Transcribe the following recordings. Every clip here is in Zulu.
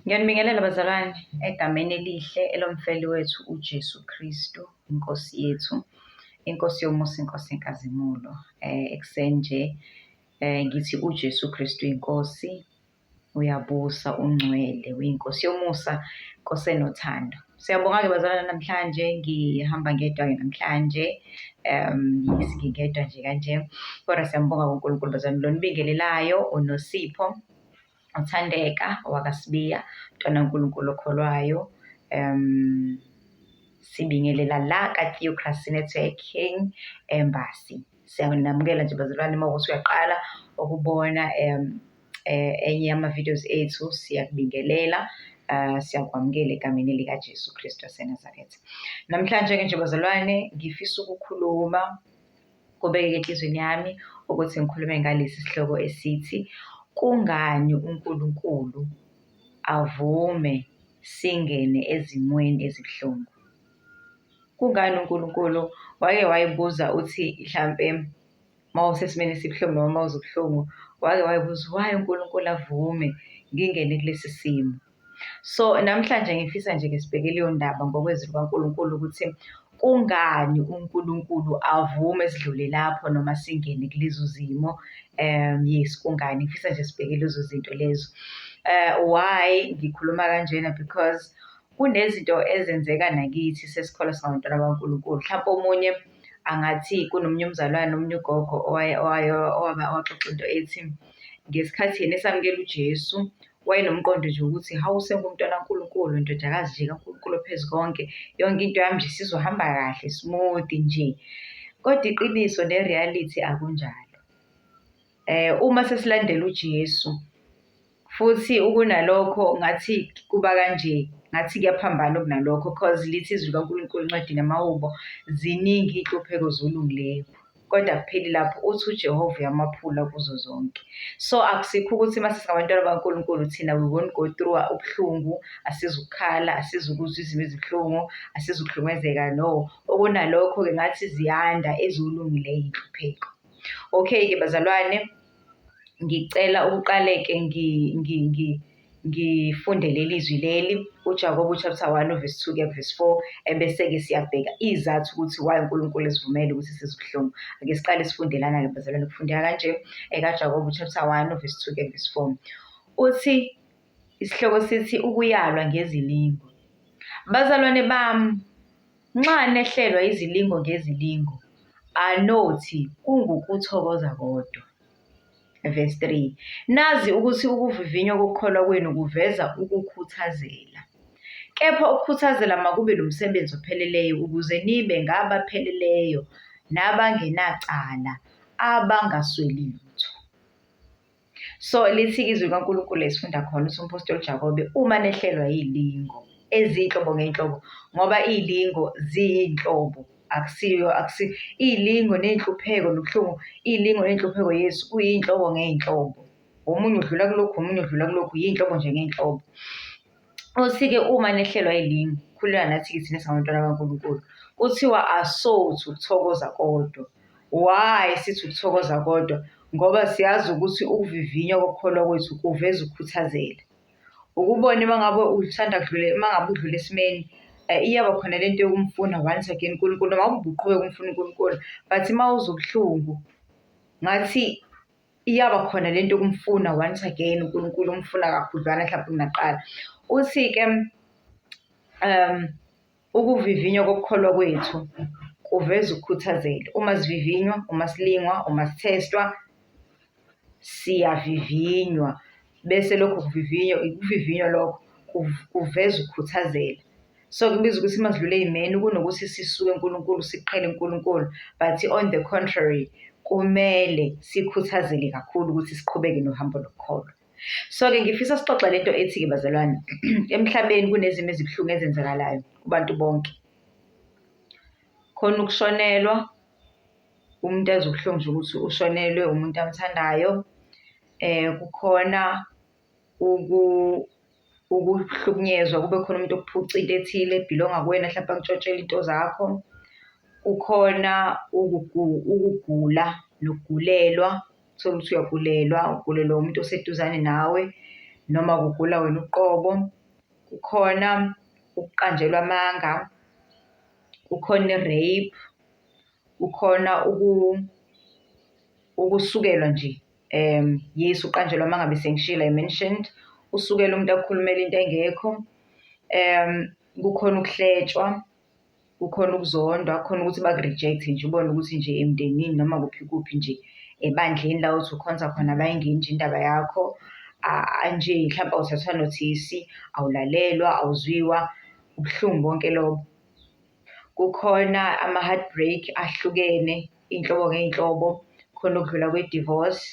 Ngiyanibingelela bazalwane egameni elihle elomfeli wethu uJesu Kristu, iNkosi yethu, iNkosi yomusa, iNkosi yenkazimulo. Ekuseni nje ngithi uJesu Kristu iNkosi, uyabusa, ungcwele, uyiNkosi yomusa, Nkosi enothando. Siyabonga-ke bazalwane namhlanje, ngihamba ngedwa-ke namhlanje, yes, ngingedwa nje kanje, kodwa siyambonga uNkulunkulu bazalwane. Lo nibingelelayo uNosipho uThandeka wakaSibiya, mntwana kaNkulunkulu okholwayo. Sibingelela la ka-Theocracy Networking Embassy. Siyanamukela nje bazalwane uma kuwukuthi uyaqala ukubona enye yama-videos ethu, siyakubingelela. Siyakwamukela egameni likaJesu Kristu waseNazaretha. Namhlanje-ke nje bazalwane ngifisa ukukhuluma, kubekeke enhliziyweni yami ukuthi ngikhulume ngalesi sihloko esithi kungani uNkulunkulu avume singene ezimweni ezibuhlungu. Kungani uNkulunkulu wake wayibuza uthi hlampe uma usesimeni esibuhlungu noma uma uzwa ubuhlungu, wake wayibuza why uNkulunkulu avume ngingene kulesi simo? So namhlanje ngifisa nje ke sibheke leyo ndaba ngokwezwi likaNkulunkulu ukuthi kungani uNkulunkulu avume sidlule lapho noma singene kulezo zimo. Yes, kungani? Ngifisa nje sibheke lezo zinto lezo. Why ngikhuluma kanjena? Because kunezinto ezenzeka nakithi sesikholwa singabantwana bakaNkulunkulu. Mhlampe omunye angathi kunomunye umzalwane, omunye ugogo owaxoxa into ethi ngesikhathi yena esamukela uJesu, wayenomqondo nje ukuthi hawu sengumntwana kaNkulunkulu, indodakazi nje kaNkulunkulu oPhezukonke, yonke into yami nje isizohamba kahle, smooth nje. Kodwa iqiniso ne-reality akunjalo. Uma sesilandela uJesu futhi ukunalokho ngathi kuba kanje, ngathi kuyaphambana okunalokho cause lithi izwi likaNkulunkulu encwadini yamaHubo, ziningi iy'nhlupheko zolungileyo. Kodwa akupheli lapho, uthi uJehova uyamaphula kuzo zonke. So akusikho ukuthi uma sesingabantwana bakaNkulunkulu thina we won't go through ubuhlungu, asizukukhala, asizukuzwa izimo ezibuhlungu, asizukuhlukumezeka, no. Okunalokho-ke ngathi ziyanda ezolungileyo iy'nhlupheko. Okay-ke bazalwane, ngicela ukuqale-ke ngifunde leli zwi leli, uJakobe chapter 1 uverse 2 kuya verse 4, ebese-ke siyabheka izathu ukuthi why uNkulunkulu esivumele ukuthi sizwe ubuhlungu. Ake siqale sifunde lana-ke bazalwane, kufundeka kanje ekaJakobe chapter 1 uverse 2 kuya verse 4. Uthi isihloko sithi ukuyalwa ngezilingo. Bazalwane bami, nxa nehlelwa izilingo ngezilingo, anothi kungukuthokoza kodwa. Verse 3. Nazi ukuthi ukuvivinywa kokukholwa kwenu kuveza ukukhuthazela. Kepha ukukhuthazela makube nomsebenzi opheleleyo ukuze nibe ngabapheleleyo nabangenacala, abangasweli lutho. So lithi-ke izwi likaNkulunkulu esifunda khona uthi umphostoli uJakobe uma nehlelwa yilingo ezinhlobo ngey'nhlobo ngoba iy'lingo ziyiy'nhlobo akusiyo akusi iy'lingo ney'nhlupheko nobuhlungu iy'lingo ney'nhlupheko Yesu kuyiy'nhlobo ngey'nhlobo. Omunye udlula kulokhu, omunye udlula kulokhu, yiy'nhlobo nje ngey'nhlobo. Uthi-ke uma nehlelwa yilingo, khulula nathi-ke thina singabantwana bakaNkulunkulu, kuthiwa asothi ukuthokoza kodwa. Why sithi ukuthokoza kodwa? Ngoba siyazi ukuthi ukuvivinywa kokukholwa kwethu kuveza ukukhuthazela. Ukubone uma ngabe usanda kudlula, uma ngabe udlula esimeni iyaba khona lento yokumfuna once again uNkulunkulu, noma ubuqhubeka umfuna uNkulunkulu, but uma uzwa ubuhlungu ngathi iyaba khona lento yokumfuna once again uNkulunkulu, umfuna kakhudlwana mhlawumbe kunakuqala. Uthi-ke ukuvivinywa kokukholwa kwethu kuveza ukukhuthazela. Uma sivivinywa, uma silingwa, uma sithestwa, siyavivinywa. Bese lokho kuvivinywa, ukuvivinywa lokho kuveza ukukhuthazela. So kubiza ukuthi uma sidlula ey'meni kunokuthi sisuke kuNkulunkulu siqhele kuNkulunkulu, but on the contrary, kumele sikhuthazele kakhulu ukuthi siqhubeke nohambo lokukholwa. So-ke ngifisa sixoxe lento ethi-ke bazalwane, emhlabeni kunezimo ezibuhlungu ezenzakalayo kubantu bonke. Khona ukushonelwa, umuntu ezwe ubuhlungu nje ukuthi ushonelwe umuntu amthandayo. Kukhona ukuhlukunyezwa, kube khona umuntu okuphuca into ethile ebhilonga kuwena hlampe akutshontshele into zakho. Kukhona ukugula nokugulelwa, uthole ukuthi uyagulelwa, ugulelwa umuntu oseduzane nawe. noma kugula wena uqobo. Kukhona ukuqanjelwa amanga, kukhona i-rape, kukhona ukusukelwa nje, yes, ukuqanjelwa amanga besengishilo, I mentioned. Usukele umuntu akukhulumele into engekho. Kukhona ukuhletshwa, kukhona ukuzondwa, kukhona ukuthi baku-reject-e nje ubone ukuthi nje emndenini noma kuphi kuphi nje ebandleni la othi ukhonza khona abayingeni nje indaba yakho. Nje mhlampe awuthathwa nothisi, awulalelwa, awuzwiwa, ubuhlungu bonke lobo. Kukhona ama-heartbreak ahlukene, iy'nhlobo ngey'nhlobo, khona ukudlula kwe-divorce.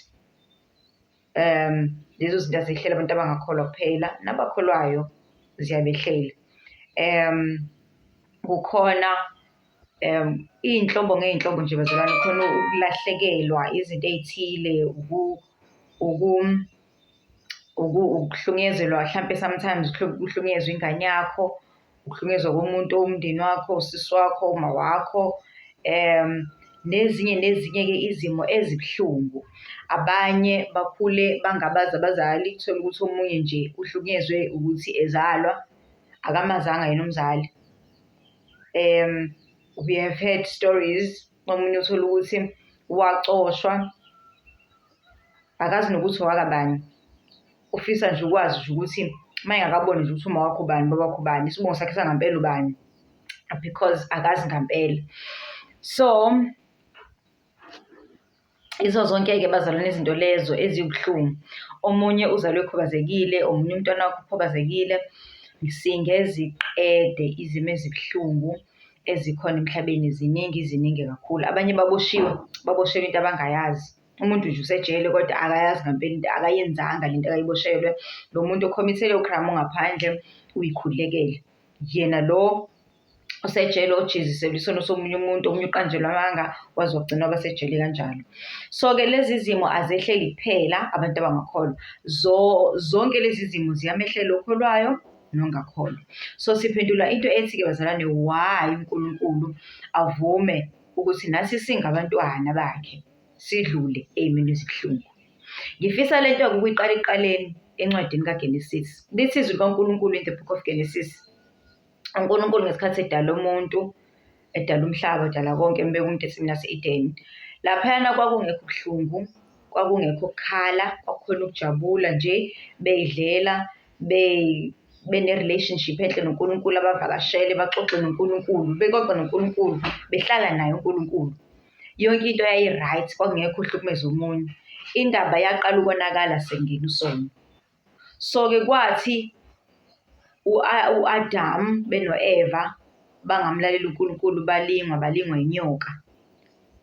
Lezo zinto azehleli abantu abangakholwa kuphela, nabakholwayo ziyabehlela. Kukhona iy'nhlobo ngey'nhlobo nje bazalwane, khona ukulahlekelwa izinto ey'thile, ukuhlunguyezelwa hlampe sometimes kuhlukunyezwe ingane yakho, ukuhlukunyezwa komuntu owumndeni wakho, usisi wakho, umawakho, nezinye nezinye-ke izimo ezibuhlungu. Abanye bakhule bangabazi abazali, uthole ukuthi omunye nje uhlukunyezwe ukuthi ezalwa, akamazanga yena umzali. We have heard stories, omunye uthole ukuthi wacoshwa, akazi nokuthi owakabani. Ufisa nje ukwazi nje ukuthi uma engakaboni nje ukuthi umawakhe ubani, ubabakhe ubani, isibongo sakhe sangampela ubani, because akazi ngampela. So, yizo zonke-ke bazalwane izinto lezo ezibuhlungu. Omunye uzalwe ekhubazekile, omunye umntwana wakhe ukhubazekile. Singeziqede izimo ezibuhlungu ezikhona emhlabeni, ziningi ziningi kakhulu. Abanye baboshiwe, baboshelwa into abangayazi. Umuntu nje usejele kodwa akayazi ngampela into, akayenzanga lento akayiboshelwe. Lo muntu o-commit-e leyo crime ungaphandle uyikhululekele. Yena lo osejele ojeziselwa isono somunye umuntu, omunye uqanjelwa amanga, waze wagcina waba sejele kanjalo. So-ke lezi zimo azehleli kuphela abantu abangakholwa. Zonke lezi zimo ziyamehlela okholwayo nongakholwa. So siphendula into ethi-ke bazalwane, why uNkulunkulu avume ukuthi nathi singabantwana bakhe sidlule ey'meni ezibuhlungu? Ngifisa le nto-ke ukuyiqala ekuqaleni encwadini kaGenesis. Lithi izwi likaNkulunkulu in the book of Genesis, uNkulunkulu ngesikhathi edala umuntu, edala umhlaba, edala konke, embeka umuntu ensimini yase-Edeni. Laphayana kwakungekho buhlungu, kwakungekho kukhala, kwakukhona ukujabula nje, bey'dlela, bene-relationship enhle noNkulunkulu, abavakashele, baxoxe noNkulunkulu, bexoxe noNkulunkulu, behlala naye uNkulunkulu. Yonke into yayi-right, kwakungekho ohlukumeza omunye. Indaba yaqala ukonakala sekungena isono. So-ke kwathi u-Adam beno-Eva bangamlaleli uNkulunkulu balingwa, balingwa inyoka.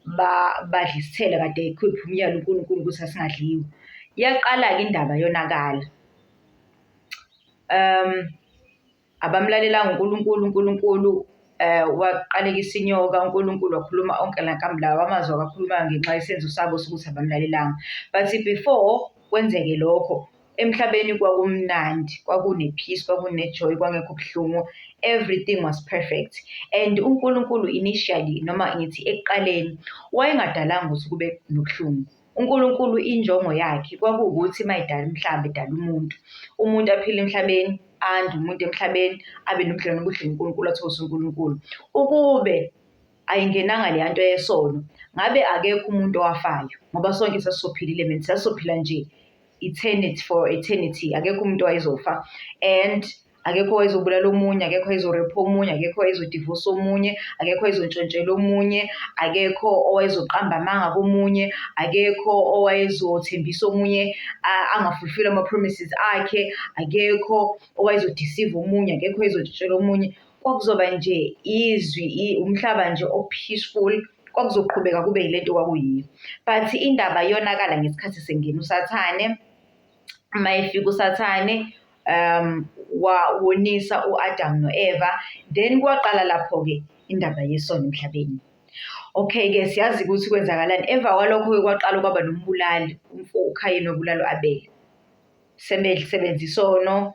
Badla isithelo kade ekhiphe umyalo uNkulunkulu ukuthi asingadliwa. Yaqala-ke indaba yonakala. Abamlalelanga uNkulunkulu, uNkulunkulu waqalekisa inyoka, uNkulunkulu wakhuluma onke lawa amazwi akakhulumayo ngenxa yesenzo sabo sokuthi abamlalelanga. But before kwenzeke lokho, emhlabeni kwakumnandi, kwakune-peace, kwakune-joy, kwakungekho buhlungu, everything was perfect. And uNkulunkulu initially noma ngithi ekuqaleni wayengadalanga ukuthi kube nobuhlungu. UNkulunkulu injongo yakhe kwakuwukuthi uma edala umhlaba edala umuntu, umuntu aphile emhlabeni, ande umuntu emhlabeni, abe nobudlelwano obuhle noNkulunkulu, athokozise uNkulunkulu. Ukube ayingenanga leya nto yesono, ngabe akekho umuntu owafayo ngoba sonke sasizophila ilemeni, sasizophila nje eternity for eternity, akekho umuntu owayezofa and akekho owayezobulala omunye, akekho owayezo-rape-a omunye, akekho owayezodivosa omunye, akekho owayezontshontshela omunye, akekho owayezoqamba amanga komunye, akekho owayezothembisa omunye anga-fulfill ama-promises akhe, akekho owayezo-deceive omunye, akekho owayezontshontshelwa omunye. Kwakuzoba nje izwi, umhlaba nje o-peaceful, kwakuzoqhubeka kube yile nto kwakuyiyo. But indaba yonakala ngesikhathi sengena uSathane. Uma efika uSathane wonisa u-Adam no-Eva, then kwaqala lapho-ke indaba yesono emhlabeni. Okay-ke siyazi ukuthi kwenzakalani. Emva kwalokho-ke kwaqala kwaba nombulali, uKhayini wabulala u-Abela. Sebenza isono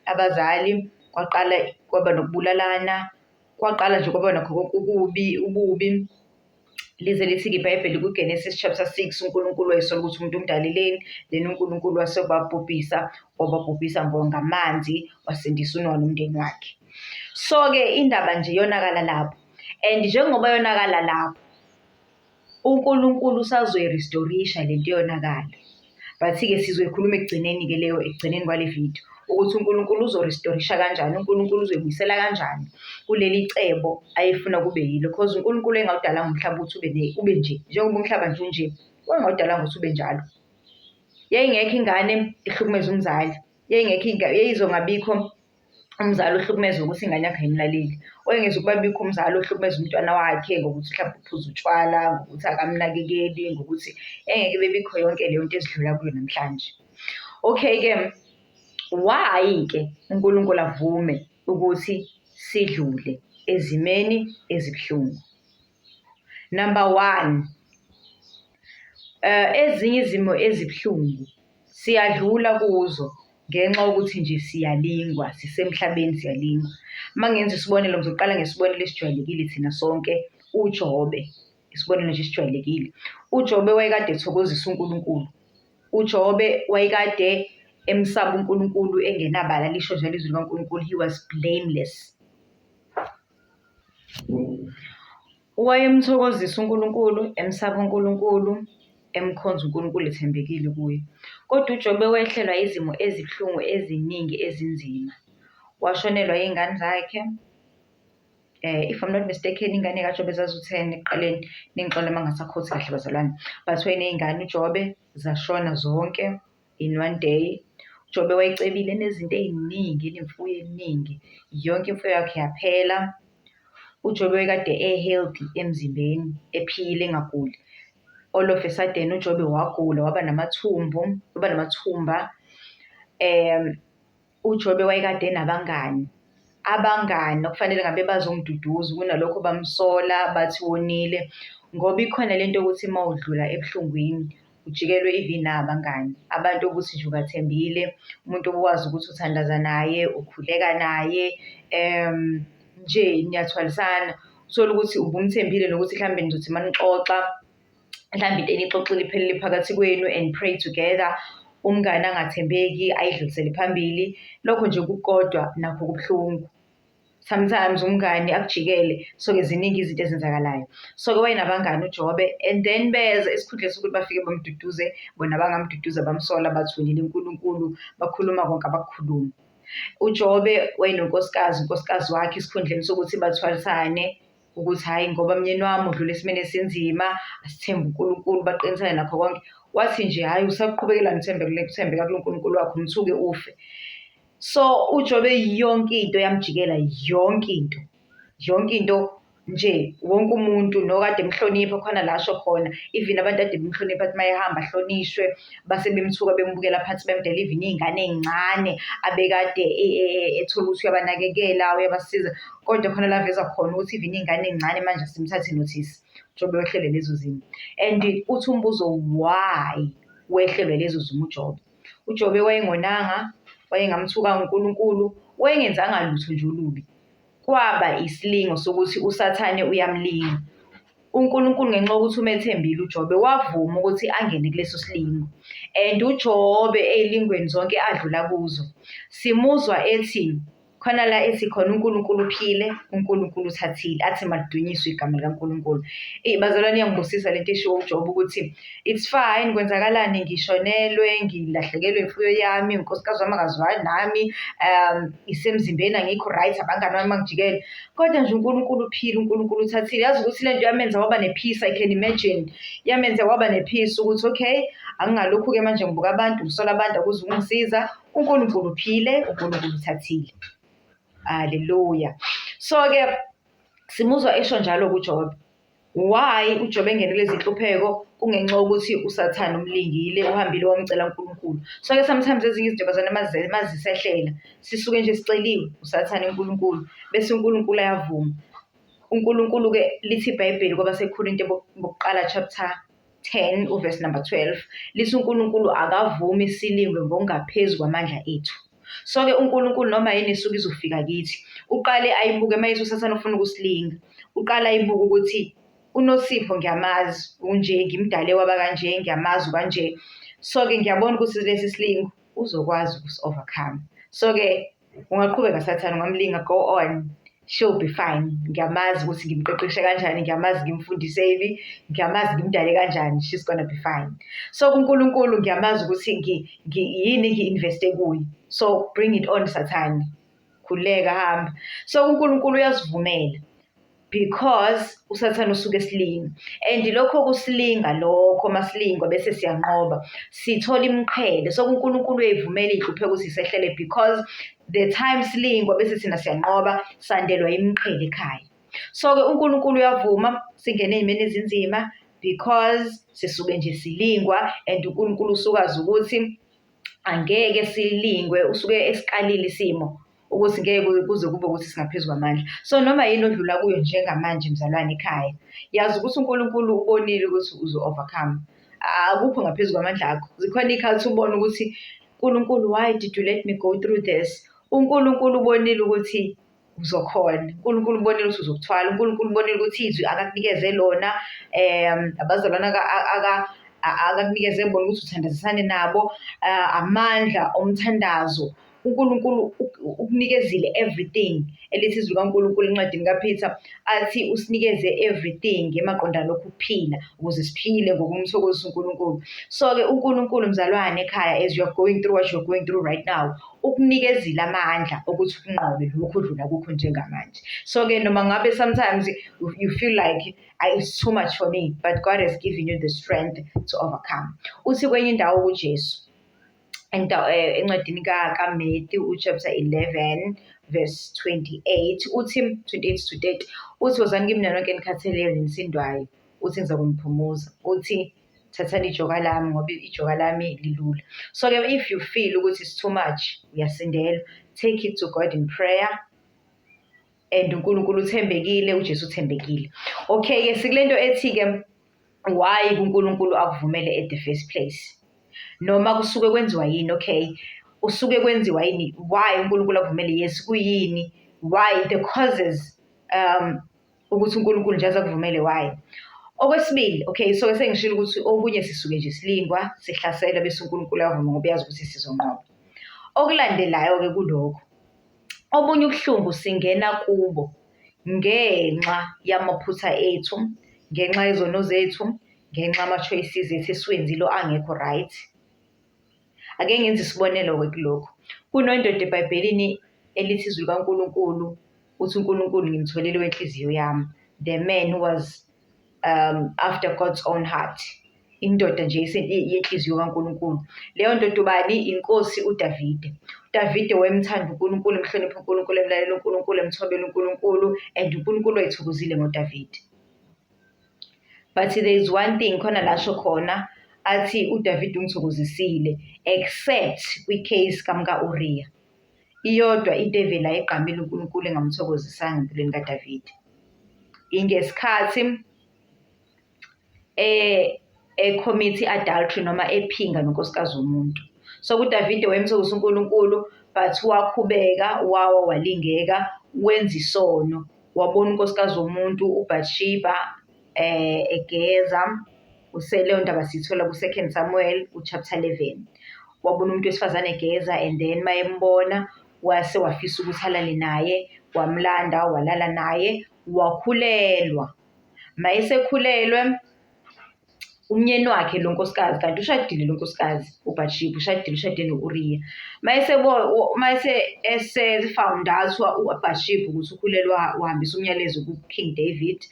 abazali, kwaqala kwaba nokubulalana, kwaqala nje kwaba nakho konke ububi, ububi. Lize lithi-ke iBhayibheli kuGenesis chapter 6, uNkulunkulu wayesola ukuthi umuntu umdaleleni, then uNkulunkulu wasebabhubhisa, wababhubhisa ngamanzi, wasindisa uNowa nomndeni wakhe. So-ke indaba nje yonakala lapho. And njengoba yonakala lapho, uNkulunkulu usazoyirestorisha le nto yonakala. But-ke sizoyikhuluma ekugcineni-ke leyo, ekugcineni kwale video, ukuthi uNkulunkulu uzorestorisha kanjani, uNkulunkulu uzoyibuyisela kanjani kuleli cebo ayefuna kube yilo. Because uNkulunkulu engawudalanga umhlaba ukuthi ube ube nje, njengoba umhlaba nje unje, wayengawudalanga ukuthi ube njalo. Yayingekho ingane ehlukumeza umzali, yayingekho yayizongabikho umzali ohlukumezwa ukuthi ingane yakhe ayimlaleli. Wayengeze ukuba bikho umzali ohlukumeza umntwana wakhe ngokuthi mhlawumbe uphuza utshwala, ngokuthi akamnakekeli, ngokuthi engeke bebikho yonke leyo nto esidlula kuyo namhlanje. Okay-ke, why-ke uNkulunkulu avume ukuthi sidlule ezimeni ezibuhlungu? Number one, ezinye izimo ezibuhlungu siyadlula kuzo ngenxa yokuthi nje siyalingwa, sisemhlabeni siyalingwa. Uma ngenza isibonelo, ngizoqala ngesibonelo esijwayelekile thina sonke, uJobe, isibonelo nje esijwayelekile. UJobe wayekade ethokozisa uNkulunkulu. UJobe wayekade emsaba uNkulunkulu engenabala, lisho njalo izwi likaNkulunkulu, he was blameless. Wayemthokozisa uNkulunkulu, emsaba uNkulunkulu, emkhonza uNkulunkulu ethembekile kuye. Kodwa uJobe wehlelwa izimo ezibuhlungu eziningi ezinzima. Washonelwa iy'ngane zakhe, if I'm not mistaken, ingane kaJobe zaziwu-ten ekuqaleni, ningixolele uma ngingasakhothi kahle bazalwane. But wayeney'ngane uJobe, zashona zonke in one day. UJobe wayecebile enezinto ey'ningi, enemfuyo eningi, yonke imfuyo yakhe yaphela. UJobe wayekade e-healthy emzimbeni, ephila engaguli. All of a sudden uJobe wagula waba namathumbu, waba namathumba. UJobe wayekade enabangani, abangani okufanele ngabe bazomduduza kunalokho bamsola bathi wonile, ngoba ikhona lento yokuthi uma udlula ebuhlungwini ujikelwe even nabangani, abantu okuthi nje ubathembile, umuntu obuwazi ukuthi uthandaza naye, ukhuleka naye, nje niyathwalisana. Uthole ukuthi ubumthembile nokuthi mhlambe nizothi uma nixoxa, mhlambe into eniyixoxile iphelele phakathi kwenu and pray together. Umngani angathembeki ayidlulisele phambili, lokho nje kukodwa nakho kubuhlungu. Sometimes umngani akujikele, so-ke ziningi izinto ezenzakalayo. So-ke wayenabangani uJobe and then beza esikhundleni sokuthi bafike bamduduze, bona bangamduduza bamsola bathi wonile uNkulunkulu, bakhuluma konke abakukhuluma. UJobe wayenonkosikazi, unkosikazi wakhe esikhundleni sokuthi bathwalisane ukuthi hhayi ngoba myeni wami udlula esimeni esinzima, asithembe uNkulunkulu, baqinisane nakho konke. Wathi nje hhayi usaqhubekelani uthembeka kulo Nkulunkulu wakho, umthuke ufe. So uJobe yonke into yamjikela, yonke into, yonke into nje wonke umuntu nokade emhlonipha khona la asho khona, even abantu ade bemhlonipha athi uma ehamba ahlonishwe, base bemthuka bembukela phansi bemdela even iy'ngane ey'ncane abekade ethola ukuthi uyabanakekela, uyabasiza. Kodwa khona la aveza khona ukuthi even iy'ngane ey'ncane manje asimthathi notice. UJobe wehlelwe lezo zimo and uthi umbuzo why wehlelwe lezo zimo uJobe? UJobe wayengonanga, wayengamthukanga uNkulunkulu, wayengenzanga lutho nje olubi. Kwaba isilingo sokuthi uSathane uyamlinga. UNkulunkulu ngenxa yokuthi umethembile uJobe wavuma ukuthi angene kuleso silingo. And uJobe ey'lingweni zonke adlula kuzo, simuzwa ethi Khona la ethi khona uNkulunkulu uphile, uNkulunkulu uthathile, athi malidunyiswe igama likaNkulunkulu. Eyi bazalwane iyangibusisa lento eshiwo uJobe ukuthi it's fine kwenzakalani ngishonelwe, ngilahlekelwe imfuyo yami, unkosikazi wami akazwani nami, isemzimbeni angikho right, abangani bami bangijikele. Kodwa nje uNkulunkulu uphile, uNkulunkulu uthathile. Yazi ukuthi lento yamenza waba ne-peace, I can imagine. Yamenza waba ne-peace ukuthi okay, angingalokhu-ke manje ngibuka abantu, ngisola abantu akuze ukungisiza. uNkulunkulu uphile, uNkulunkulu uthathile. Haleluya. So-ke simuzwa esho njalo kuJobe. Why uJobe engenele izinhlupheko? Kungenxa yokuthi uSathane umlingile, uhambile wamcela uNkulunkulu. So-ke sometimes ezinye izinto bazalwane mazisehlela, sisuke nje siceliwe uSathane uNkulunkulu, bese uNkulunkulu ayavuma. UNkulunkulu-ke lithi iBhayibheli kwabaseKhorinte bokuqala chapter 10 uverse number 12 lithi uNkulunkulu akavumi silingwe ngokungaphezu kwamandla ethu. So-ke uNkulunkulu noma yini esuke izofika kithi, uqale ayibuke uma ethi uSathane ufuna ukusilinga, uqale ayibuke ukuthi uNosipho ngiyamazi unje, ngimdale waba kanje, ngiyamazi kanje. So-ke ngiyabona ukuthi lesi silingo uzokwazi ukusi-overcome. So-ke ungaqhubeka Sathane, ungamlinga, go on, she'll be fine. Ngiyamazi ukuthi ngimqeqeshe kanjani, ngiyamazi ngimfundiseni, ngiyamazi ngimdale kanjani, she's gonna be fine. So kuNkulunkulu ngiyamazi ukuthi yini ngi-investe kuye. So bring it on Sathane, khululeka hamba. So uNkulunkulu uyasivumela because uSathane usuke esilinga, and lokho kusilinga lokho masilingwa bese siyanqoba, sithola imiqhele. So uNkulunkulu uyayivumela iy'nhlupheko ukuthi zisehlele because the time silingwa bese thina siyanqoba, sandelwa imiqhele ekhaya. So-ke uNkulunkulu uyavuma singene ey'meni ezinzima because sisuke nje silingwa, and uNkulunkulu usuke azi ukuthi angeke silingwe, usuke esikalile isimo ukuthi ngeke kuze kube ukuthi singaphezu kwamandla. So noma yini odlula kuyo njengamanje mzalwane ekhaya, yazi ukuthi uNkulunkulu ubonile ukuthi uzo-overcome. Akukho ngaphezu kwamandla akho. Zikhona iy'khathi ubone ukuthi Nkulunkulu, why did you let me go through this? UNkulunkulu ubonile ukuthi uzokhona, uNkulunkulu ubonile ukuthi uzokuthwala, uNkulunkulu ubonile ukuthi izwi akakunikeze lona, abazalwane akakunikeze bona ukuthi uthandazisane nabo, amandla omthandazo. uNkulunkulu ukunikezile everything. Elithi izwi likaNkulunkulu encwadini kaPeter athi usinikeze everything emaqondana nokuphila ukuze siphile ngokumthokozisa uNkulunkulu. So-ke uNkulunkulu mzalwane ekhaya, as you are going through what you are going through right now, ukunikezile amandla ukuthi unqobe lokhu odlula kukho njengamanje. So-ke noma ngabe sometimes you feel like it's too much for me, but God has given you the strength to overcome. Uthi kwenye indawo uJesu, encwadini kaMatthew u-chapter 11 verse 28, uthi 28 to 30, uthi wozani kimi nonke enikhatheleyo nenisindwayo, uthi ngizakuniphumuza. Uthi thathani ijoka lami ngoba ijoka lami lilula. So-ke if you feel ukuthi it's too much, uyasindelwa, take it to God in prayer. And uNkulunkulu uthembekile, uJesu uthembekile. Okay-ke sikulento ethi-ke why uNkulunkulu akuvumele at the first place? Noma kusuke kwenziwa yini? Okay, usuke kwenziwa yini? Why uNkulunkulu akuvumele? Yes, kuyini? Why the causes ukuthi uNkulunkulu nje azakuvumele, why? Okwesibili, okay, so sengishilo ukuthi okunye sisuke nje silingwa, sihlaselwa bese uNkulunkulu uyavuma ngoba uyazi ukuthi sizonqoba. Okulandelayo-ke kulokho, obunye ubuhlungu singena kubo ngenxa yamaphutha ethu, ngenxa yezono zethu, ngenxa yama-choices ethu esiwenzile angekho right. Ake ngenze isibonelo-ke kulokhu. Kunendoda eBhayibhelini elithi izwi likaNkulunkulu, uthi uNkulunkulu ngimtholile wenhliziyo yami. The man who was after God's own heart. Indoda nje yenhliziyo kaNkulunkulu. Leyo ndoda ubani? Inkosi uDavide. uDavide wayemthanda uNkulunkulu, emhlonipha uNkulunkulu, emlalela uNkulunkulu, emthobela uNkulunkulu, and uNkulunkulu wayethokozile ngoDavide. But there is one thing khona la asho khona athi uDavide ungithokozisile except kwi-case kamka-Uriya. Iyodwa into evelayo egqamile uNkulunkulu engamthokozisanga empilweni kaDavide. Ingesikhathi e-commit i-adultery noma ephinga nonkosikazi womuntu. So kuDavide wayemthokozisa uNkulunkulu but wakhubeka, wawa, walingeka, wenza isono. Wabona unkosikazi womuntu uBathsheba egeza. Leyo ndaba siyithola ku-Second Samuel u-chapter 11. Wabona umuntu wesifazane egeza and then mayembona wase wafisa ukuthi alale naye, wamlanda walala naye, wakhulelwa. Mayesekhulelwe umnyeni wakhe lo nkosikazi, kanti ushadile lo nkosikazi uBathsheba, ushadile, ushade no-Uriya. Mayese ese-found out uBathsheba ukuthi ukhulelwe, wahambisa umyalezo ku-King David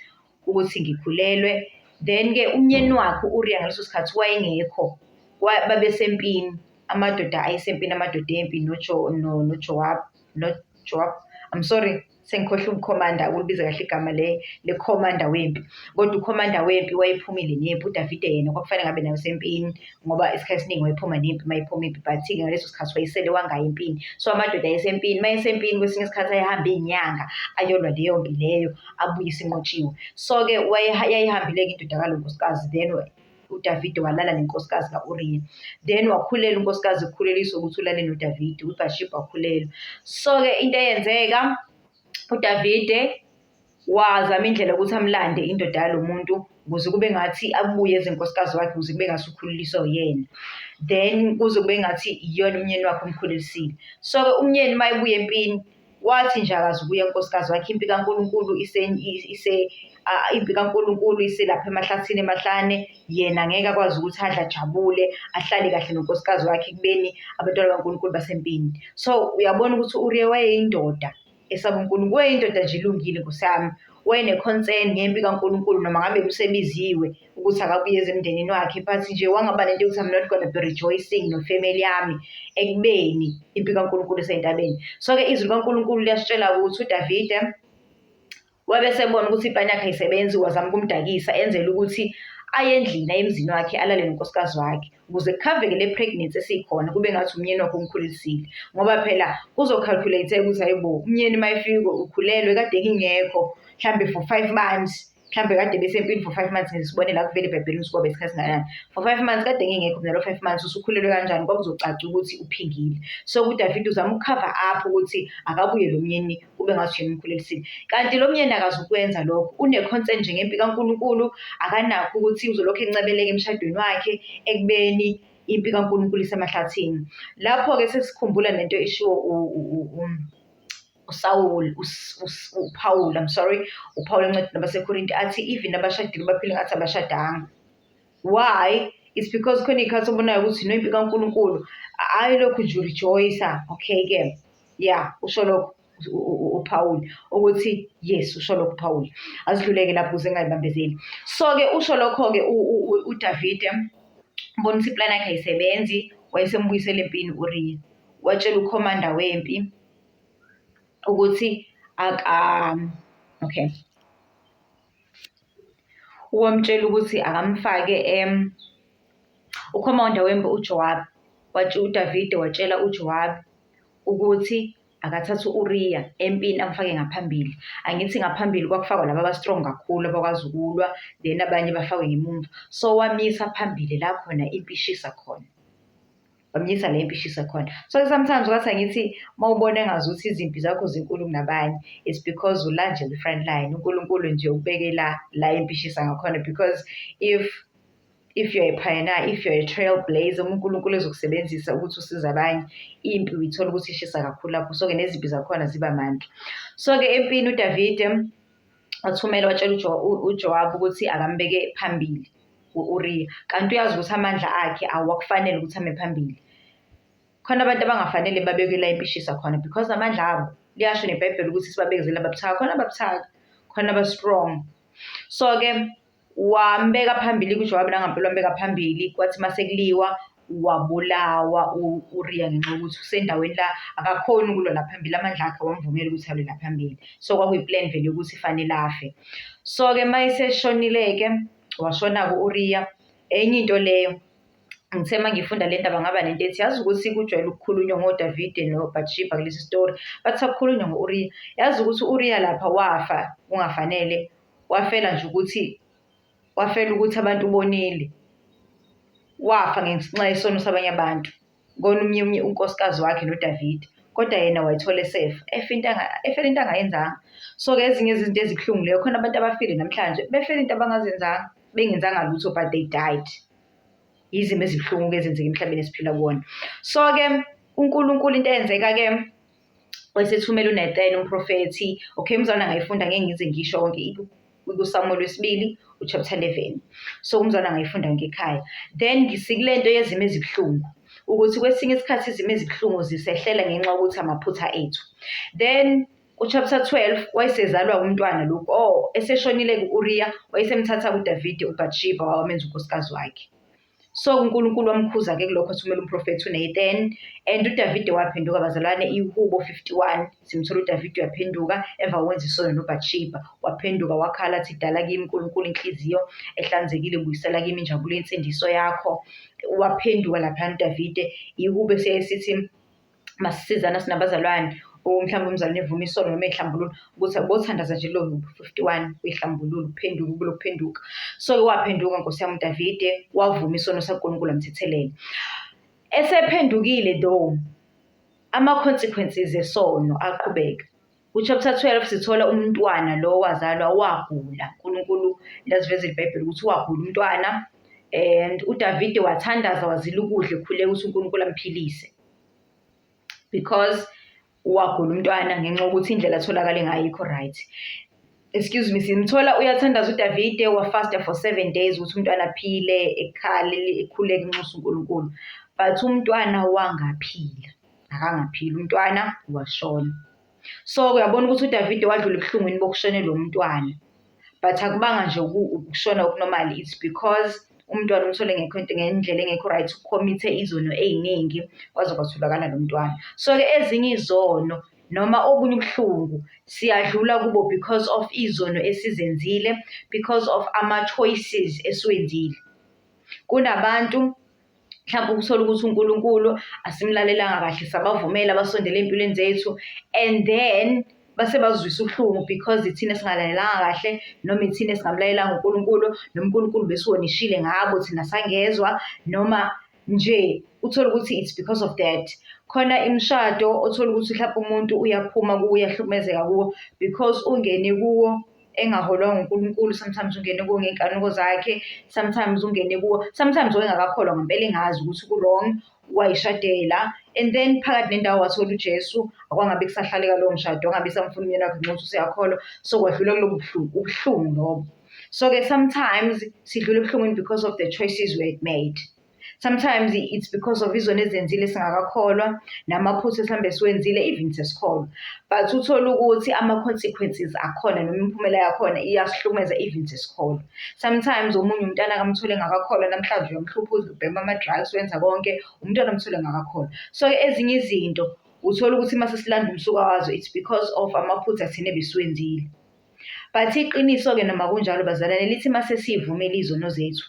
ukuthi ngikhulelwe. Then-ke umnyeni wakhe u-Uriya ngaleso sikhathi wayengekho, babesempini, amadoda ayesempini, amadoda empi noJoab, noJoab, I'm sorry, sengikhohlwe ukhomanda, ukulibiza kahle igama le-commander wempi. Kodwa ukhomanda wempi wayephumile nempi, uDavide yena kwakufanele ngabe naye usempini ngoba isikhathi esiningi wayephuma nempi uma iphuma impi, but-ke ngaleso sikhathi wayesele wangaya empini. So amadoda ayesempini, uma esempini kwesinye isikhathi ayehamba iy'nyanga ayolwa leyo mpi leyo, abuye isinqotshiwe. So-ke yayihambile-ke indoda kalo nkosikazi, then uDavide walala nenkosikazi ka-Uriya. Then wakhulelwa unkosikazi, ukukhuleliswa ukuthi ulale noDavide, uBathsheba wakhulelwa. So-ke into eyenzeka, uDavide Wazama indlela yokuthi amlande indoda yalo muntu ukuze kube ngathi abuye eze nkosikazi wakhe ukuze kube ngathi ukhuleliswa uyena. Then kuze kube ngathi iyona umnyeni wakhe omkhulelisile. So-ke umnyeni uma ebuya empini wathi nje akazukuya unkosikazi wakhe impi kaNkulunkulu ise impi kaNkulunkulu iselapha emahlathini emahlane yena ngeke akwazi ukuthi adle ajabule ahlale kahle nonkosikazi wakhe ekubeni abantwana bakaNkulunkulu basempini. So uyabona ukuthi u-Uriya wayeyindoda esaba uNkulunkulu, wayeyindoda nje elungile Nkosi yami, wayene-concern ngempi kaNkulunkulu noma ngabe usebiziwe ukuthi akabuye eze emndenini wakhe but nje wangaba nento yokuthi I'm not gonna be rejoicing nofamily yami ekubeni impi kaNkulunkulu isentabeni. So-ke izwi likaNkulunkulu liyasitshela ukuthi uDavide Wabe esebona ukuthi iplani yakhe ayisebenzi wazama ukumdakisa enzela ukuthi aye endlini aye emzini wakhe alale nonkosikazi wakhe ukuze kukhaveke le pregnancy esikhona kube ngathi umyeni wakhe umkhulisile ngoba phela kuzo-calculate ukuthi hayibo umyeni uma efika ukhulelwe kade ngingekho mhlambe for 5 months, mhlambe kade besempini for 5 months. Ngisibonela akuvele ebhayibhelini ukuthi kwaba isikhathi singakanani. For 5 months kade ngingekho mina, lo 5 months usukhulelwe kanjani? Kwakuzocaca ukuthi uphingile. So uDavid uzama ukucover up ukuthi akabuye lo myeni kube ngathi yena umkhulelisile, kanti lo myeni akazukwenza lokho. Une-concern nje ngempi kaNkulunkulu, akanakho ukuthi uzolokhu encebeleka emshadweni wakhe ekubeni impi kaNkulunkulu isemahlathini. Lapho-ke sesikhumbula nento eshiwo uSawuli, uPawulu, I'm sorry, uPawulu encwadini nabaseKorinte athi even abashadile baphile ngathi abashadanga. Why? It's because khona iy'khathi obonayo ukuthi no, impi kaNkulunkulu hhayi lokhu nje urejoice. Okay-ke, ya, usho lokho uPawulu ukuthi yes, usho lokho uPawulu. Asidluleke lapho ukuze ngingayibambezeli. So-ke usho lokho-ke uDavide ubona ukuthi iplani yakhe ayisebenzi, wayesembuyisela empini u-Uriya. Watshela ukhomanda wempi ukuthi aka okay wamtshela ukuthi akamfake ukhomanda wempi uJowabi. UDavide watshela uJowabi ukuthi akathathe u-Uriya empini amfake ngaphambili. Angithi ngaphambili kwakufakwa laba aba-strong kakhulu abakwazi ukulwa, then abanye bafakwe ngemumva. So wamyisa phambili la khona impi ishisa khona. Wamyisa la impi ishisa khona. So sometimes kwathi angithi uma ubona engazuthi izimpi zakho zinkulu kunabanye, it's because ula nje kwi-front line. UNkulunkulu nje ukubeke la la impi ishisa ngakhona because if you're a pioneer, if you're a trailblazer, uma uNkulunkulu ezokusebenzisa ukuthi usize abanye, impi uyithola ukuthi ishisa kakhulu lapho. So-ke nezimpi zakhona ziba mandla. So-ke empini uDavide wathumela watshela uJowabi ukuthi akambeke phambili u-Uriya, kanti uyazi ukuthi amandla akhe awakufanele ukuthi ame phambili. Khona abantu abangafanele babekwe la impi ishisa khona because amandla abo, liyasho neBhayibheli ukuthi sibabekezele ababuthaka, khona ababuthaka, khona aba-strong. So-ke wambeka phambili kuJowabi, nangampela wambeka phambili. Kwathi uma sekuliwa wabulawa u-Uriya ngenxa yokuthi usendaweni la akakhoni ukulwa la phambili, amandla akhe awamvumeli ukuthi alwe la phambili. So kwakuyi-plan vele yokuthi fanele afe. So-ke uma eseshonile-ke, washona-ke u-Uriya. Enye into leyo, ngithe uma ngifunda le ndaba ngaba nento ethi yazi ukuthi kujwayele ukukhulunywa ngoDavide noBathsheba kulesi story, bathi akukhulunywa ngo-Uriya. Yazi ukuthi u-Uriya lapha wafa kungafanele, wafela nje ukuthi wafela ukuthi abantu bonile. Wafa ngenxa yesono sabanye abantu. Kona omunye unkosikazi wakhe noDavide, kodwa yena wayithola esefa, efa into efela into angayenzanga. So-ke ezinye izinto ezibuhlungu leyo, khona abantu abafile namhlanje befela into abangazenzanga, bengenzanga lutho but they died. Izimo ezibuhlungu-ke ezenzeka emhlabeni esiphila kuwona. So-ke uNkulunkulu into eyenzeka-ke wayesethumela uNathani umprofethi. Okay, umzalwane angayifunda, ngeke ngize ngisho konke kuSamuel wesibili u-chapter 11. So umzalwane angayifunda yonke ekhaya. Then ngisikule nto yezimo ezibuhlungu ukuthi kwesinye isikhathi izimo ezibuhlungu zisehlela ngenxa yokuthi amaphutha ethu. Then ku-chapter 12 wayesezalwa umntwana lokhu, oh, eseshonile ku-Uriya, wayesemthatha kuDavide uBathsheba wamenza unkosikazi wakhe. So uNkulunkulu wamkhuza-ke kulokho, wathumela umprofethi uNathan and uDavide waphenduka bazalwane. Ihubo 51 simthola uDavide uyaphenduka emva kokwenza isono noBathsheba, waphenduka wakhala athi, dala kimi uNkulunkulu inhliziyo ehlanzekile, buyisela kimi injabulo yensindiso yakho. Waphenduka laphayana uDavide. Ihubo esiyaye sithi masisizana sinabazalwane, mhlawumbe umzalwane evuma isono noma ehlambulula, ukuthi abothandaza nje lo 51 uyihlambulula, uphenduka kulokuphenduka. So waphenduka Nkosi yami uDavide, wavuma isono saNkulunkulu amthethelele. Esephendukile though, ama-consequences esono aqhubeka. Ku-chapter 12 sithola umntwana lo wazalwa wagula. uNkulunkulu liyasivezela iBhayibheli ukuthi wagula umntwana and uDavide wathandaza wazila ukudla ekhuleka ukuthi uNkulunkulu amphilise. Because wagula umntwana ngenxa yokuthi indlela atholakale ngayo ayikho right. Excuse me, simthola uyathandaza uDavide wafasta for 7 days ukuthi umntwana aphile, ekhale, ekhuleka, enxusa uNkulunkulu. But umntwana wangaphila, akangaphili umntwana, washona. So uyabona ukuthi uDavide wadlula ebuhlungwini bokushonelwa umntwana. But akubanga nje ukushona oku-normal, it's because umntwana umthole ngekho ngendlela engekho right, u-commit-e izono ey'ningi kwaze kwatholakala lo mntwana. So-ke ezinye izono noma obunye ubuhlungu siyadlula kubo because of izono esizenzile, because of ama-choices esiwenzile. Kunabantu mhlawumbe ukuthola ukuthi uNkulunkulu asimlalelanga kahle, sabavumela basondele ey'mpilweni zethu and then base bazwisa ubuhlungu because ithina esingalalelanga kahle noma ithina esingamlalelanga uNkulunkulu, noma uNkulunkulu besiwonishile ngabo thina sangezwa, noma nje uthole ukuthi it's because of that. Khona imishado othola ukuthi mhlawumbe umuntu uyaphuma kuwo, uyahlukumezeka kuwo because ungene kuwo engaholwanga uNkulunkulu, sometimes ungene kuwo ngey'nkanuko zakhe, sometimes ungene kuwo, sometimes wayengakakholwa ngempela engazi ukuthi ku-wrong, wayishadela and then phakathi nendawo wathola uJesu, akwangabe kusahlaleka lowo mshado, wangabe esamfuna umyeni wakhe ngenxa yokuthi useyakholwa, so kwadlula kulobo buhlungu, ubuhlungu lobo. So-ke sometimes sidlula ebuhlungwini because of the choices we had made. Sometimes it's because of izono ezenzile singakakholwa namaphutha mhlawumbe esiwenzile even sesikholwa. But uthole ukuthi ama-consequences akhona noma imiphumela yakhona iyasihlukumeza even sesikholwa. Sometimes omunye umntwana akamthole engakakholwa namhlanje uyamhlupha ubhema ama-drugs, wenza konke, umntwana amthole engakakholwa. So-ke ezinye izinto uthola ukuthi uma sesilanda umsuka wazo it's because of amaphutha thina ebesiwenzile. But iqiniso-ke noma kunjalo bazalwane lithi uma sesiy'vumile izono zethu,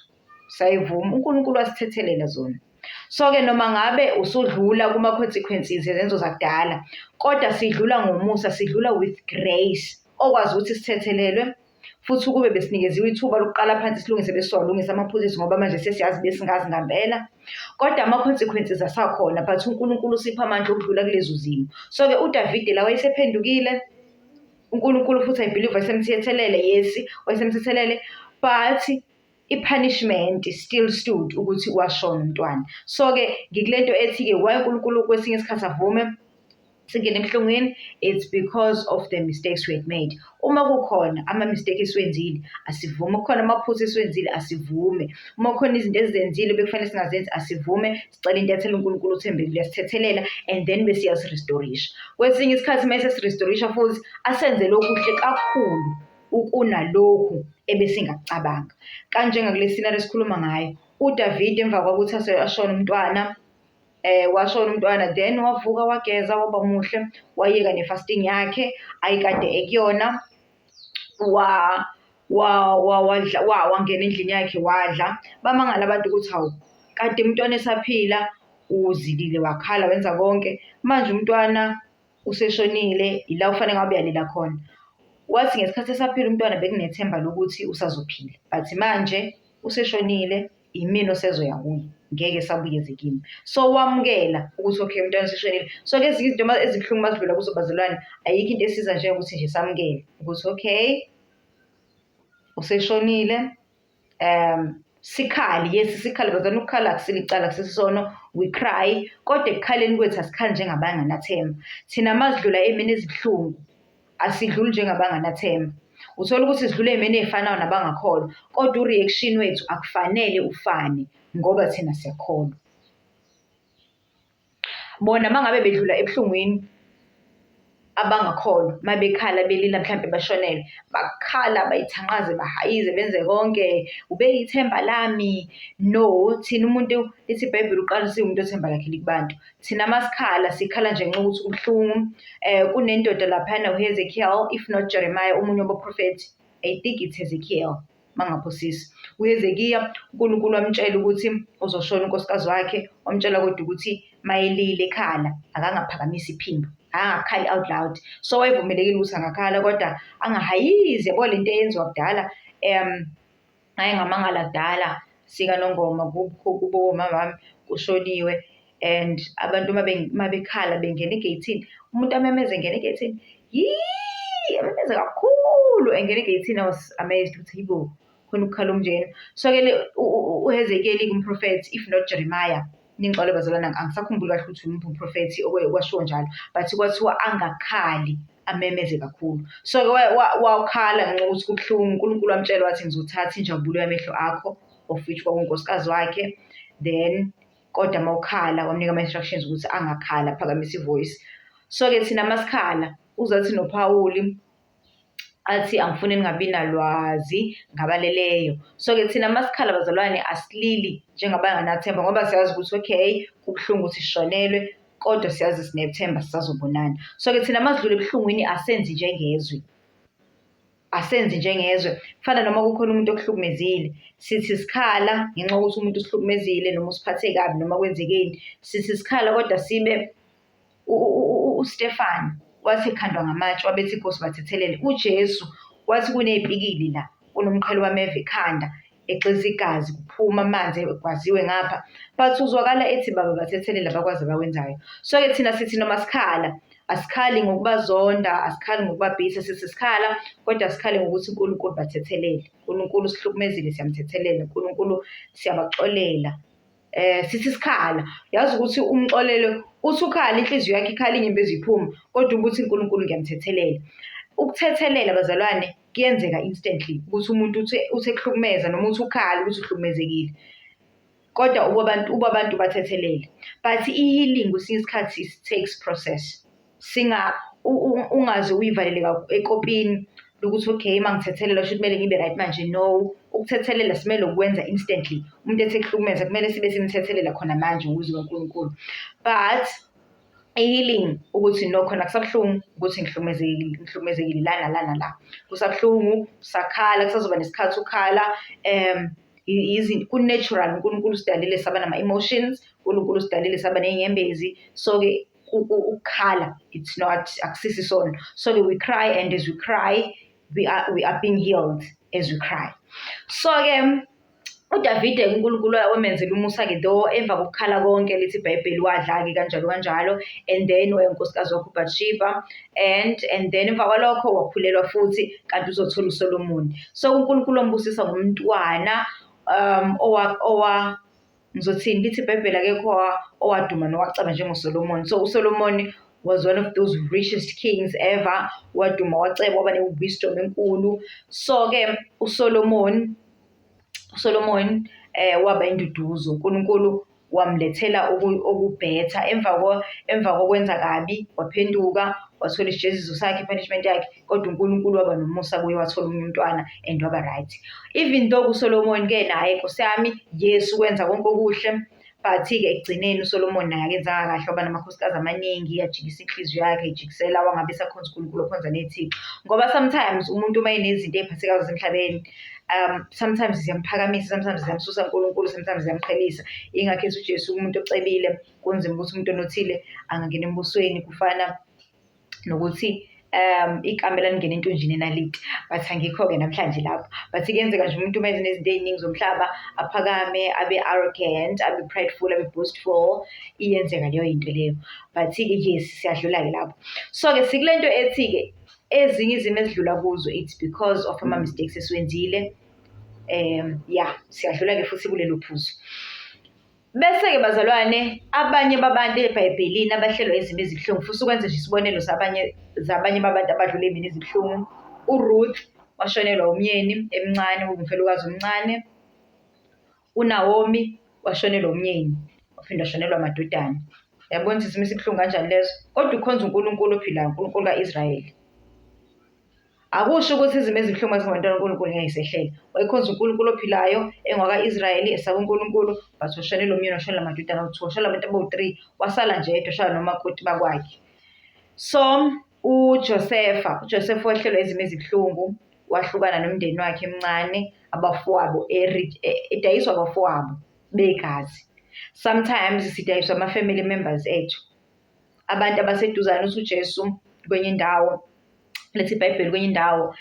sayivuma, uNkulunkulu wasithethelela zona. So-ke noma ngabe usudlula kuma-consequences ezenzo zakudala, kodwa sidlula ngomusa, sidlula with grace, okwazi ukuthi sithethelelwe, futhi ukube besinikeziwe ithuba lokuqala phansi silungise besizowalungisa amaphutha ethu ngoba manje sesiyazi besingazi ngampela. Kodwa ama-consequences asakhona but uNkulunkulu usipha amandla okudlula kulezo zimo. So-ke uDavide la wayesephendukile, uNkulunkulu futhi I believe wayesemthethelele, yes, wayesemthethelele, but i-punishment still stood ukuthi washona umntwana. So-ke ngikule nto ethi-ke why uNkulunkulu kwesinye isikhathi avume singene ebuhlungwini, it's because of the mistakes we had made. Uma kukhona ama-mistake esiwenzile, asivume. Kukhona amaphutha esiwenzile, asivume. Uma kukhona izinto esizenzile bekufanele singazenzi, asivume, sicele intethelelo, uNkulunkulu uthembekile uyasithethelela and then bese uyasi-restore-isha. Kwesinye isikhathi uma esesi-restore-isha futhi asenzele okuhle kakhulu ukunalokhu ebesingakucabanga. Kanjengakule scenario esikhuluma ngayo, uDavide emva kokuthi ashone umntwana, washona umntwana then wavuka wageza waba muhle, wayeka ne-fasting yakhe ayikade ekuyona, wangena endlini yakhe wadla. Bamangala abantu ukuthi hawu, kade umntwana esaphila uzilile wakhala wenza konke, manje umntwana useshonile, ila kufanele ngabe uyalila khona. Wathi ngesikhathi esaphila umntwana bekunethemba lokuthi usazophila, but manje useshonile, imina osezoya kuye, ngeke esabuyeze kimi. So wamukela ukuthi okay umntwana useshonile. So-ke ezinye izinto ezibuhlungu uma zidlula kuzo bazalwane, ayikho into esiza njengokuthi nje samukele ukuthi okay, useshonile, sikhale, yes sikhale bazalwane, ukukhala akusilo icala, akusiso isono, we cry, kodwa ekukhaleni kwethu asikhali njengabanganathemba. Thina uma sidlula ey'meni ezibuhlungu, asidluli njengabanganathemba. Uthola ukuthi sidlula ey'meni ey'fanayo nabangakholwa, kodwa u-reaction wethu akufanele ufane ngoba thina siyakholwa. Bona uma ngabe bedlula ebuhlungwini abangakholwa, uma bekhala belila mhlampe bashonelwe, bakhala bayithanqaze bahayize benze konke, ubeyithemba lami. No, thina umuntu lithi iBhayibheli uqalisiwe umuntu othemba lakhe likubantu. Thina masikhala sikhala nje ngenxa yokuthi kubuhlungu. Kunendoda laphayana uHezekiel, if not Jeremiah, omunye wabaprofethi, I think it's Hezekiel, mangaphosisi. UHezekiya uNkulunkulu wamtshela ukuthi uzoshona unkosikazi wakhe, wamtshela kodwa ukuthi mayelile ekhala akangaphakamisi iphimbo, akangakhali out loud. So wayevumelekile ukuthi angakhala kodwa angahayizi, yabo lento eyenziwa kudala. Ngake ngamangala kudala sikaNongoma kubo komama wami kushoniwe. And abantu uma bekhala bengena egeyithini, umuntu amemeze engena egeyithini, yii, amemeze kakhulu engena egeyithini. I was amazed ukuthi yibo, khona ukukhala okunjena. So-ke uHezekeli umprofethi, if not Jeremiah, ningixolele bazalwane, angisakhumbuli kahle ukuthi umuphi umprofethi okwashiwo njalo, but kwathiwa angakhali, amemeze kakhulu. So-ke wakhala ngenxa yokuthi kubuhlungu. UNkulunkulu wamtshela wathi, ngizothatha injabulo yamehlo akho, of which kwakunkosikazi wakhe. Then kodwa uma ukhala, wamnika ama-instructions ukuthi angakhala, aphakamise i-voice. So-ke thina masikhala, uzathi noPhawuli athi angifuni ningabi nalwazi ngabaleleyo. So-ke thina masikhala bazalwane, asilili njengabanganathemba, ngoba siyazi ukuthi okay, kubuhlungu ukuthi sishonelwe, kodwa siyazi sinethemba, sisazobonana. So-ke thina masidlula ebuhlungwini asenzi njengezwe, asenzi njengezwe. Kufana noma kukhona umuntu okuhlukumezile, sithi sikhala ngenxa yokuthi umuntu usihlukumezile noma usiphathe kabi noma kwenzekeni, sithi sikhala kodwa sibe uStefan wathi ekhandwa ngamatshe wabethi inkosi bathethelele. UJesu wathi kuney'pikili la, kunomqhele wameva ekhanda, egxiza igazi, kuphuma amanzi egwaziwe ngapha, but uzwakala ethi baba bathethelele, abakwazi abakwenzayo. So-ke thina sithi noma sikhala, asikhali ngokubazonda, asikhali ngokubabhisa, sithi sikhala kodwa sikhale ngokuthi uNkulunkulu bathethelele, uNkulunkulu usihlukumezile, siyamthethelela, uNkulunkulu siyabaxolela. Sithi sikhala, yazi ukuthi umxolele, uthi ukhala inhliziyo yakhe ikhala, inyembezi iphuma, kodwa ukuthi uNkulunkulu ngiyamthethelela. Ukuthethelela bazalwane kuyenzeka instantly, ukuthi umuntu uthi ekuhlukumeza noma uthi ukhala ukuthi uhlukumezekile, kodwa uba abantu bathethelele. But i-healing kwesinye isikhathi it takes process. Singa ungaze uyivalele ekopini lokuthi okay, uma ngithethelela kusho ukuthi kumele ngibe right manje. No, ukuthethelela simele ukwenza instantly. Umuntu ethi ekuhlukumeza kumele sibe simthethelela khona manje ngokuzwi kaNkulunkulu. But i-healing ukuthi no, khona kusabuhlungu ukuthi ngihlukumezekile, ngihlukumezekile la nala nala, kusabuhlungu, usakhala, kusazoba nesikhathi ukhala. Ku-natural, uNkulunkulu usidalile saba nama-emotions, uNkulunkulu usidalile saba ney'nyembezi. So-ke ukukhala it's not, akusisi isono. So-ke we cry, and as we cry we are being healed as we cry. So-ke uDavide, uNkulunkulu wamenzela umusa-ke, though emva kokukhala konke, lithi iBhayibheli wadla-ke kanjalo kanjalo, and then wayenkosikazi wakhe uBathsheba, and then emva kwalokho wakhulelwa futhi, kanti uzothola uSolomoni. So uNkulunkulu wambusisa ngomntwana owa owa ngizothini, lithi iBhayibheli akekho owaduma nowacaba njengoSolomoni. So uSolomoni was one of those richest kings ever, waduma, waceba, waba ne-wisdom enkulu. So-ke uSolomon waba induduzo, uNkulunkulu wamlethela okubhetha emva kokwenza kabi, waphenduka, wathola isijeziso sakhe, i-punishment yakhe, kodwa uNkulunkulu waba nomusa kuye, wathola omunye umntwana and waba right. Even though uSolomon-ke naye, Nkosi yami, yes, ukwenza konke okuhle, but-ke ekugcineni uSolomon naye akenzanga kahle, waba namakhosikazi amaningi, yajikisa inhliziyo yakhe, ejikisela, wangabe esakhonza uNkulunkulu, wakhonza ney'thixo. Ngoba sometimes umuntu uma enezinto ey'phathekayo zasemhlabeni, sometimes ziyamphakamisa, sometimes ziyamsusa kuNkulunkulu, sometimes ziyamqhelisa. Yingakho ethi uJesu umuntu ocebile kunzima ukuthi umuntu onothile angangena embusweni, kufana nokuthi ikamela lingene entunjini enaliti. But angikho-ke namhlanje lapho. But kuyenzeka nje umuntu uma enezinto ey'ningi zomhlaba aphakame, abe arrogant, abe prideful, abe boastful, iyenzeka leyo yinto leyo. But-ke yes, siyadlula-ke lapho. So-ke sikule nto ethi-ke ezinye izimo esidlula kuzo, it's because of ama-mistakes esiwenzile. Yeah, siyadlula-ke futhi kulelo phuzu. Bese-ke bazalwane, abanye babantu eBhayibhelini abahlelwa izimo ezibuhlungu, futhi ukwenza nje isibonelo sabanye zabanye babantu abadlula ey'meni ezibuhlungu. URuth washonelwa umyeni emncane, ungumfelokazi omncane. UNawomi washonelwa umyeni, waphinde washonelwa amadodana. Uyabona ukuthi isimo esibuhlungu kanjani leso? Kodwa ukhonza uNkulunkulu ophilayo, uNkulunkulu ka-Israyeli. Akusho ukuthi izimo ezibuhlungu ezingabantwana uNkulunkulu ngeke zisehlele. Wayekhonza uNkulunkulu ophilayo, engwaka-Israyeli, esaba uNkulunkulu, but washonelwa umyeni, washonelwa amadodana awu-2, washonelwa abantu abawu-3, wasala nje yedwa, washala nomakoti bakwakhe. So uJosefa, uJosefa wehlelwa izimo ezibuhlungu, wahlukana nomndeni wakhe emncane, abafowabo edayiswa abafowabo begazi. Sometimes sidayiswa ama-family members ethu, abantu abaseduzane. Uthi uJesu kwenye indawo, lithi iBhayibheli kwenye indawo,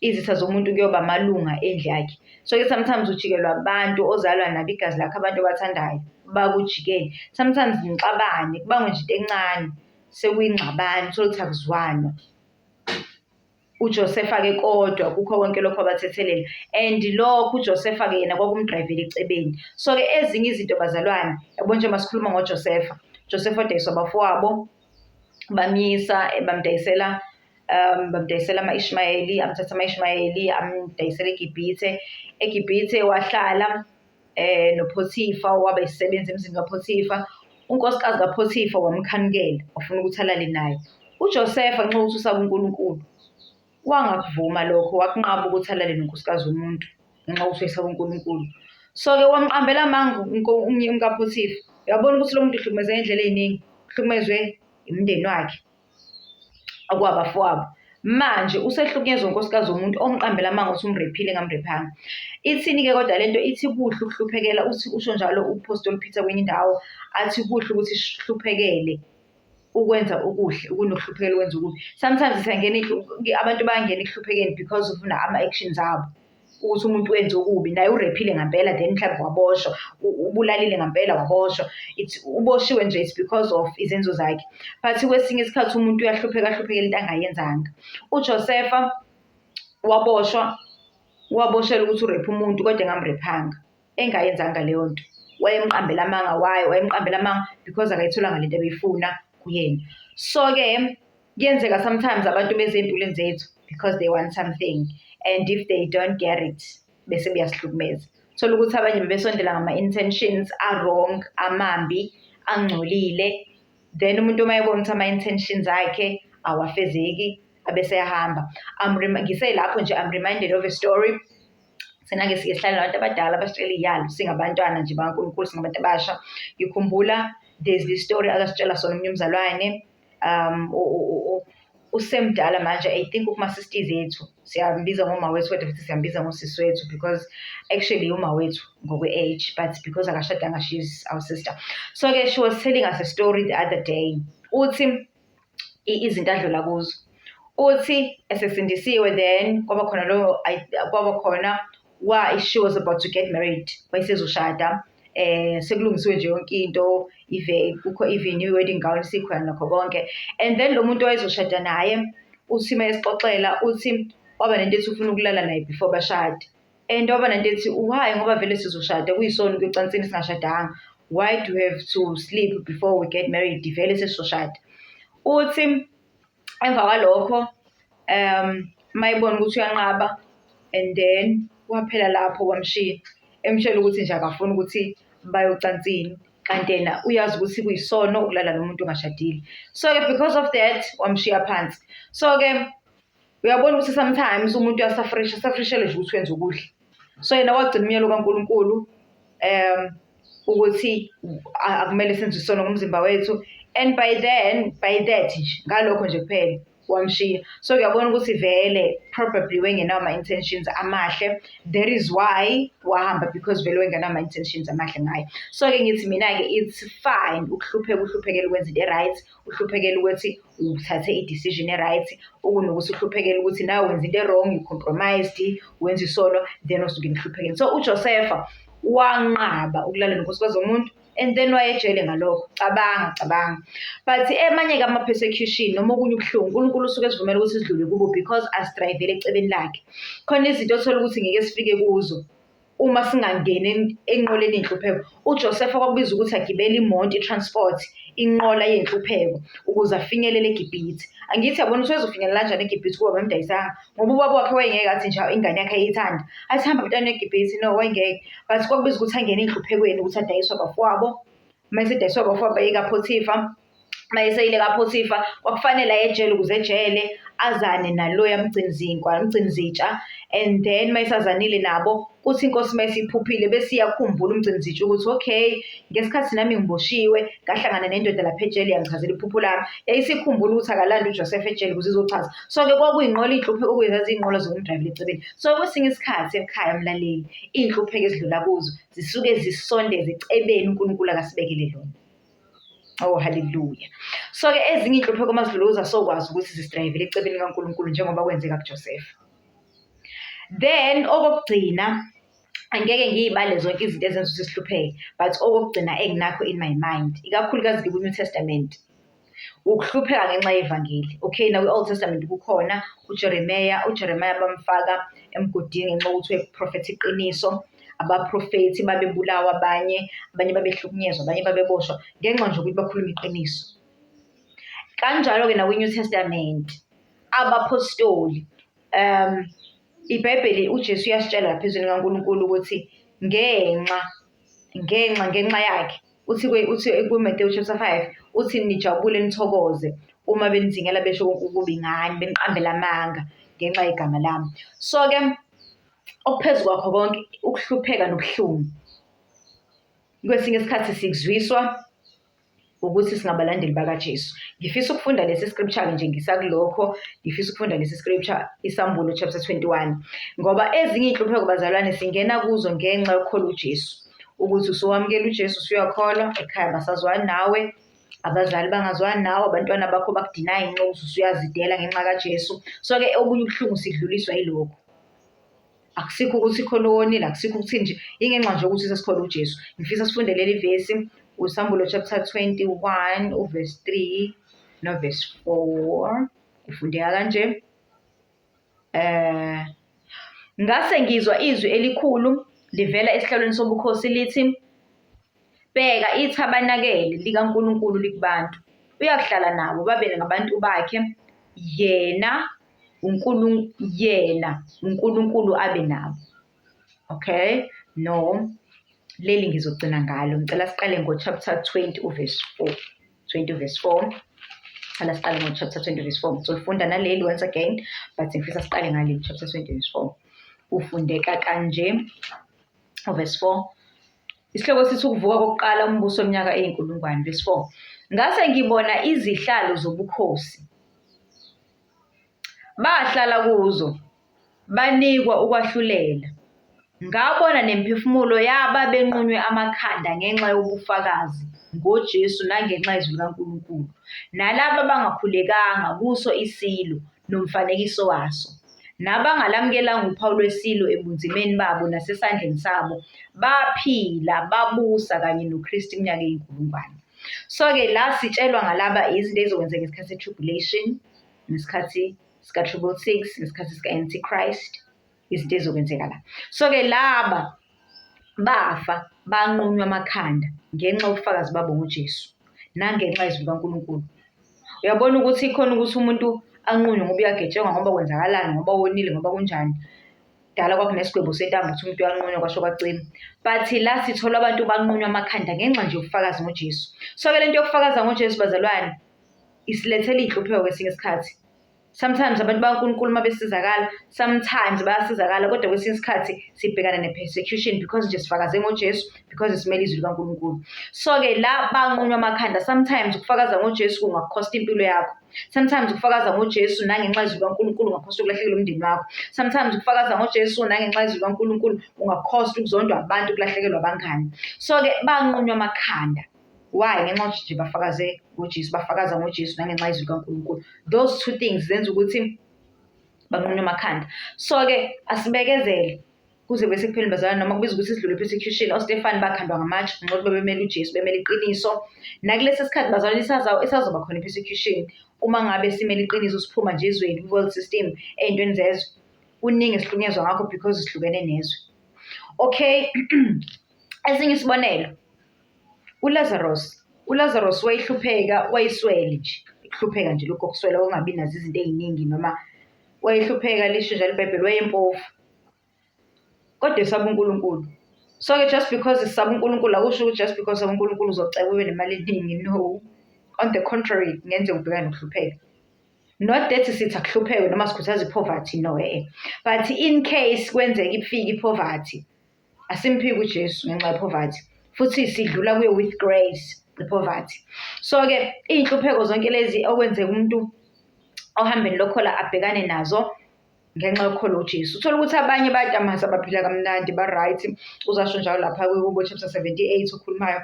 Izitha zomuntu kuyoba amalunga endlu yakhe. So-ke sometimes ujikelwa abantu ozalwa nabo igazi lakho, abantu obathandayo bakujikele. Sometimes nixabane kubangwe nje into encane sekuyingxabano uthole ukuthi akuzwanwa. UJosefa-ke kodwa kukho konke lokho wabathethelela and lokho uJosefa-ke yena kwakumdrayivela ecebeni. So-ke ezinye izinto bazalwane, yabo njengoba sikhuluma ngoJosefa, uJosefa wadayiswa abafowabo, bamyisa bamdayisela bamdayisela ama-Ishmayeli, amthatha ama-Ishmayeli amdayisela eGibhithe. EGibhithe wahlala noPhothifa, waba isisebenzi emzini kaPhothifa. Unkosikazi kaPhothifa wamkhanukela, wafuna ukuthi alale naye. UJosefa ngenxa yokuthi usaba uNkulunkulu, wangakuvuma lokho, wakunqaba ukuthi alale nonkosikazi womuntu ngenxa yokuthi wayesaba uNkulunkulu. So-ke wamqambela amanga umkaPhothifa. Uyabona ukuthi lo muntu uhlukumezeke ngey'ndlela ey'ningi, uhlukumezwe umndeni wakhe, okwabafowabo. Manje usehlukunyezwa unkosikazi womuntu omqambela amanga ukuthi umrephile engamrephanga. Ithini-ke kodwa lento ithi kuhle ukuhluphekela uthi usho njalo uPostoli Peter kwenye indawo athi kuhle ukuthi sihluphekele ukwenza okuhle kunokuhluphekela ukwenza okubi. Sometimes siyangena abantu bayangena ekuhluphekeni because of ama-actions abo. Ukuthi umuntu wenze okubi naye urephile ngampela then mhlawumbe waboshwa, ubulalile ngampela waboshwa. It's uboshiwe nje it's because of izenzo zakhe. But kwesinye isikhathi umuntu uyahlupheka ahluphekele into angayenzanga. UJosefa waboshwa, waboshelwa ukuthi urephe umuntu kodwa engamrephanga. Engayenzanga leyo nto. Wayemqambela amanga, why? Wayemqambela amanga because akayitholanga lento ebeyifuna kuyena. So-ke kuyenzeka sometimes abantu beze ey'mpilweni zethu because they want something and if they don't get it bese beyasihlukumeza. Thola ukuthi abanye bebesondela ngama-intentions a-wrong, amambi, angcolile. Then umuntu uma ebona ukuthi ama-intentions akhe awafezeki abese eyahamba. Ngiselapho nje I'm reminded of a story. Thina-ke sike sihlale nabantu abadala abasitshela iy'yalo singabantwana nje bakaNkulunkulu singabantu abasha. Ngikhumbula there's this story akasitshela sona omunye umzalwane usemdala manje I think ukuma-sixties ethu, siyambiza ngoma wethu kodwa futhi siyambiza ngosisi wethu because actually uma wethu ngokwe-age but because akashadanga she's our sister. So-ke she was telling us a story the other day, uthi izinto adlula kuzo. Uthi esesindisiwe then kwaba khona lo kwaba khona wa she was about to get married, wayesezoshada sekulungisiwe nje yonke into ive kukho even i-wedding gown isikhona nakho konke. And then lo muntu owayezoshada naye uthi uma esixoxela uthi waba nento ethi ufuna ukulala naye before bashade. And waba nento ethi why ngoba vele sizoshada kuyisona ukuya ocansini singashadanga. Why do we have to sleep before we get married? Vele sesizoshada. Uthi emva kwalokho uma ebona ukuthi uyanqaba and then waphela lapho wamshiya. Emtshela ukuthi nje akafuni ukuthi baye ocansini kanti yena uyazi ukuthi kuyisono ukulala nomuntu ongashadile. So-ke because of that wamshiya phansi. So-ke uyabona ukuthi sometimes umuntu uyasafarisha, asafarishele nje ukuthi wenza okuhle. So yena wagcina umyalo kaNkulunkulu ukuthi akumele senze isono ngomzimba wethu and by then, by that nje ngalokho nje kuphela wamshiya. So uyabona ukuthi vele probably wayengenawo ama-intentions amahle, that is why wahamba because vele wayengenawo ama-intentions amahle ngaye. So-ke ngithi mina-ke it's fine ukuhlupheka uhluphekele ukwenza into e-right, uhluphekele ukuthi uthathe i-decision e-right, kunokuthi uhluphekele ukuthi nawe wenza into e-wrong, you compromised, wenza isono then usuke ekuhluphekeni. So uJosefa wanqaba ukulala nonkosikazi womuntu and then wayejele ngalokho. Cabanga, cabanga. But amanye-ke ama-persecution noma okunye ubuhlungu, uNkulunkulu usuke esivumela ukuthi sidlule kubo because asidrayivele ecebeni lakhe. Khona izinto othola ukuthi ngeke sifike kuzo uma singangeni enqoleni yenhlupheko. UJosefa kwakubiza ukuthi agibele imoto, i-transport, inqola yenhlupheko ukuze afinyelele eGibhithe. Angithi yabona ukuthi wayezofinyelela kanjani eGibhithe kuba bamdayisanga ngoba ubaba wakhe wayengeke athi nje ingane yakhe ayithanda, athi hamba mntwana eGibhithe, no wayengeke. But kwakubiza ukuthi angene ey'hluphekweni ukuthi adayiswe abafowabo, uma esedayiswe abafowabo aye kaPhothifa, uma eseyile kaPhothifa kwakufanele aye ejele ukuze ejele azane naloya mgcinizinkwa, mgcinizitsha and then uma esazanile nabo kuthi inkosi uma isiphuphile bese iyakhumbula umgcinizitsha ukuthi okay ngesikhathi nami ngiboshiwe ngahlangana nendoda lapha ejele yangichazela iphupho lami. Yayisikhumbula ukuthi akalande uJoseph ejele ukuze izochaza. So-ke kwakuyinqola iy'nhlupheko okuyizaziyinqola zokumdrayivela ecebeni. So kwesinye isikhathi ekhaya mlaleli iy'nhlupheko esidlula kuzo zisuke zisondeze ecebeni uNkulunkulu akasibekele lona. Oh haleluya. So-ke ezinye iy'nhlupheko uma sidlula kuzo asokwazi ukuthi zisidrayivele ecebeni likaNkulunkulu njengoba kwenzeka kuJosefa. Then okokugcina, angeke ngiy'bale zonke izinto ezenza ukuthi sihlupheke, but okokugcina enginakho in my mind, ikakhulukazi kwi-New Testament, ukuhlupheka ngenxa yevangeli. Okay, nakwi-Old Testament kukhona uJeremiya, uJeremiya bamfaka emgodini ngenxa yokuthi wayephrofetha iqiniso. Abaprofethi babebulawa abanye, abanye babehlukunyezwa, abanye babeboshwa ngenxa nje yokuthi bakhuluma iqiniso. Kanjalo-ke nakwi-New Testament, abaphostoli, iBhayibheli uJesu uyasitshela lapha ezwini likaNkulunkulu ukuthi ngenxa, ngenxa, ngenxa yakhe, uthi uthi kuMathewu chapter 5, uthi nijabule nithokoze uma benizingela besho konke okubi ngani, beniqambela amanga ngenxa yegama lami. So-ke okuphezu kwakho konke ukuhlupheka nobuhlungu. Kwesinye isikhathi sikuzwiswa ukuthi singabalandeli bakaJesu. Ngifisa ukufunda lesi scripture nje ngisakulokho, ngifisa ukufunda lesi scripture iSambulo chapter 21 ngoba ezinye iy'nhlupheko bazalwane singena kuzo ngenxa yokukholwa uJesu. Ukuthi usuwamukela uJesu usuyakholwa, ekhaya basazwani nawe, abazali bangazwani nawe, abantwana bakho bakudinaye ngenxa yokuthi usuyazidela ngenxa kaJesu. So-ke okunye ubuhlungu sidluliswa yilokho. Akusikho ukuthi khona owonile, akusikho ukuthi nje, ingenxa nje yokuthi sesikholwa uJesu. Ngifisa sifunde leli vesi, uSambulo chapter 21, uverse 3 noverse 4. Kufundeka kanje. Ngase ngizwa izwi elikhulu livela esihlalweni sobukhosi lithi, Bheka ithabanakele likaNkulunkulu likubantu, uyakuhlala nabo babe ngabantu bakhe, yena yena uNkulunkulu abe nabo. Okay, no, leli ngizogcina ngalo. Ngicela siqale ngo-chapter 20 uverse 4. 20 verse 4. Cela siqale ngo-chapter 20 verse 4. Ngizolifunda naleli once again, but ngifisa siqale ngaleli chapter 20 verse 4. Ufundeka kanje, uverse 4. Isihloko sithi ukuvuka kokuqala umbuso weminyaka eyinkulungwane, verse 4. Ngase ngibona izihlalo zobukhosi, bahlala kuzo, banikwa ukwahlulela. Ngabona nemiphefumulo yababenqunywe amakhanda ngenxa yobufakazi ngoJesu nangenxa yezwi likaNkulunkulu, nalabo abangakhulekanga kuso isilo nomfanekiso waso, nabangalamukelanga uphawu lwesilo ebunzimeni babo nasesandleni sabo, baphila babusa kanye noKristu iminyaka eyinkulungwane. So-ke la sitshelwa ngalaba izinto ezizokwenzeka ngesikhathi se-tribulation, ngesikhathi sika-triple six, ngesikhathi sika-antichrist, izinto ezizokwenzeka la. So-ke laba bafa banqunywa amakhanda ngenxa yobufakazi babo ngoJesu nangenxa yezwi likaNkulunkulu. Uyabona ukuthi khona ukuthi umuntu anqunywe ngoba uyagetshengwa ngoba kwenzakalani ngoba wonile ngoba kunjani. Kudala kwakunesigwebo sentambo ukuthi umuntu uyanqunywa kwasho kwacima. But la sithola abantu banqunywa amakhanda ngenxa nje yobufakazi ngoJesu. So-ke le nto yokufakaza ngoJesu bazalwane isilethela iy'nhlupheko kwesinye isikhathi. Sometimes abantu bakaNkulunkulu uma besizakala, sometimes bayasizakala kodwa kwesinye isikhathi sibhekana ne-persecution because nje sifakaze ngoJesu, because simele izwi likaNkulunkulu. So-ke la banqunywa amakhanda, sometimes ukufakaza ngoJesu kungakukhosta impilo yakho. Sometimes ukufakaza ngoJesu nangenxa yezwi likaNkulunkulu ungakhosta ukulahlekelwa umndeni wakho. Sometimes ukufakaza ngoJesu nangenxa yezwi likaNkulunkulu ungakhosta ukuzondwa abantu, ukulahlekelwa abangani. So-ke banqunywa amakhanda. Why? Ngenxa yokuthi nje bafakaze ngoJesu, bafakaza ngoJesu nangenxa yezwi likaNkulunkulu. Those two things zenza ukuthi banqunywe amakhanda. So-ke asibekezele kuze kube sekupheleni bazalwane, noma kubiza ukuthi sidlule persecution. OStefani bakhandwa ngamatshe ngenxa yokuthi babemele uJesu, bemele iqiniso. Nakulesi sikhathi bazalwane isazoba khona i-persecution uma ngabe simele iqiniso siphuma nje ezweni, kwi-world system, ey'ntweni zezwe. Kuningi esihlukunyezwa ngakho because sihlukene nezwe. Okay, esinye isibonelo, uLazarus. ULazarus wayehlupheka, wayeswele nje, ukuhlupheka nje lokhu kokuswela kokungabi nazo izinto ey'ningi noma wayehlupheka lisho njalo iBhayibheli, wayempofu. Kodwa esaba uNkulunkulu. So-ke just because sisaba uNkulunkulu akusho ukuthi just because usaba uNkulunkulu uzoceba ube nemali eningi, no. On the contrary, kungenzeka ubhekane nokuhlupheka. Not that sithi akuhlupheke noma sikhuthaza i-poverty, no e-e. But in case kwenzeka ifike i-poverty, asimphiki uJesu ngenxa ye-poverty. Futhi sidlula kuyo with grace, i-poverty. So-ke iy'nhlupheko zonke lezi okwenzeka umuntu ohambeni lokhola abhekane nazo ngenxa yokukholwa uJesu. Uthole ukuthi abanye bayatamasa baphila kamnandi ba-right. Uzasho njalo lapha kubo chapter 78 okhulumayo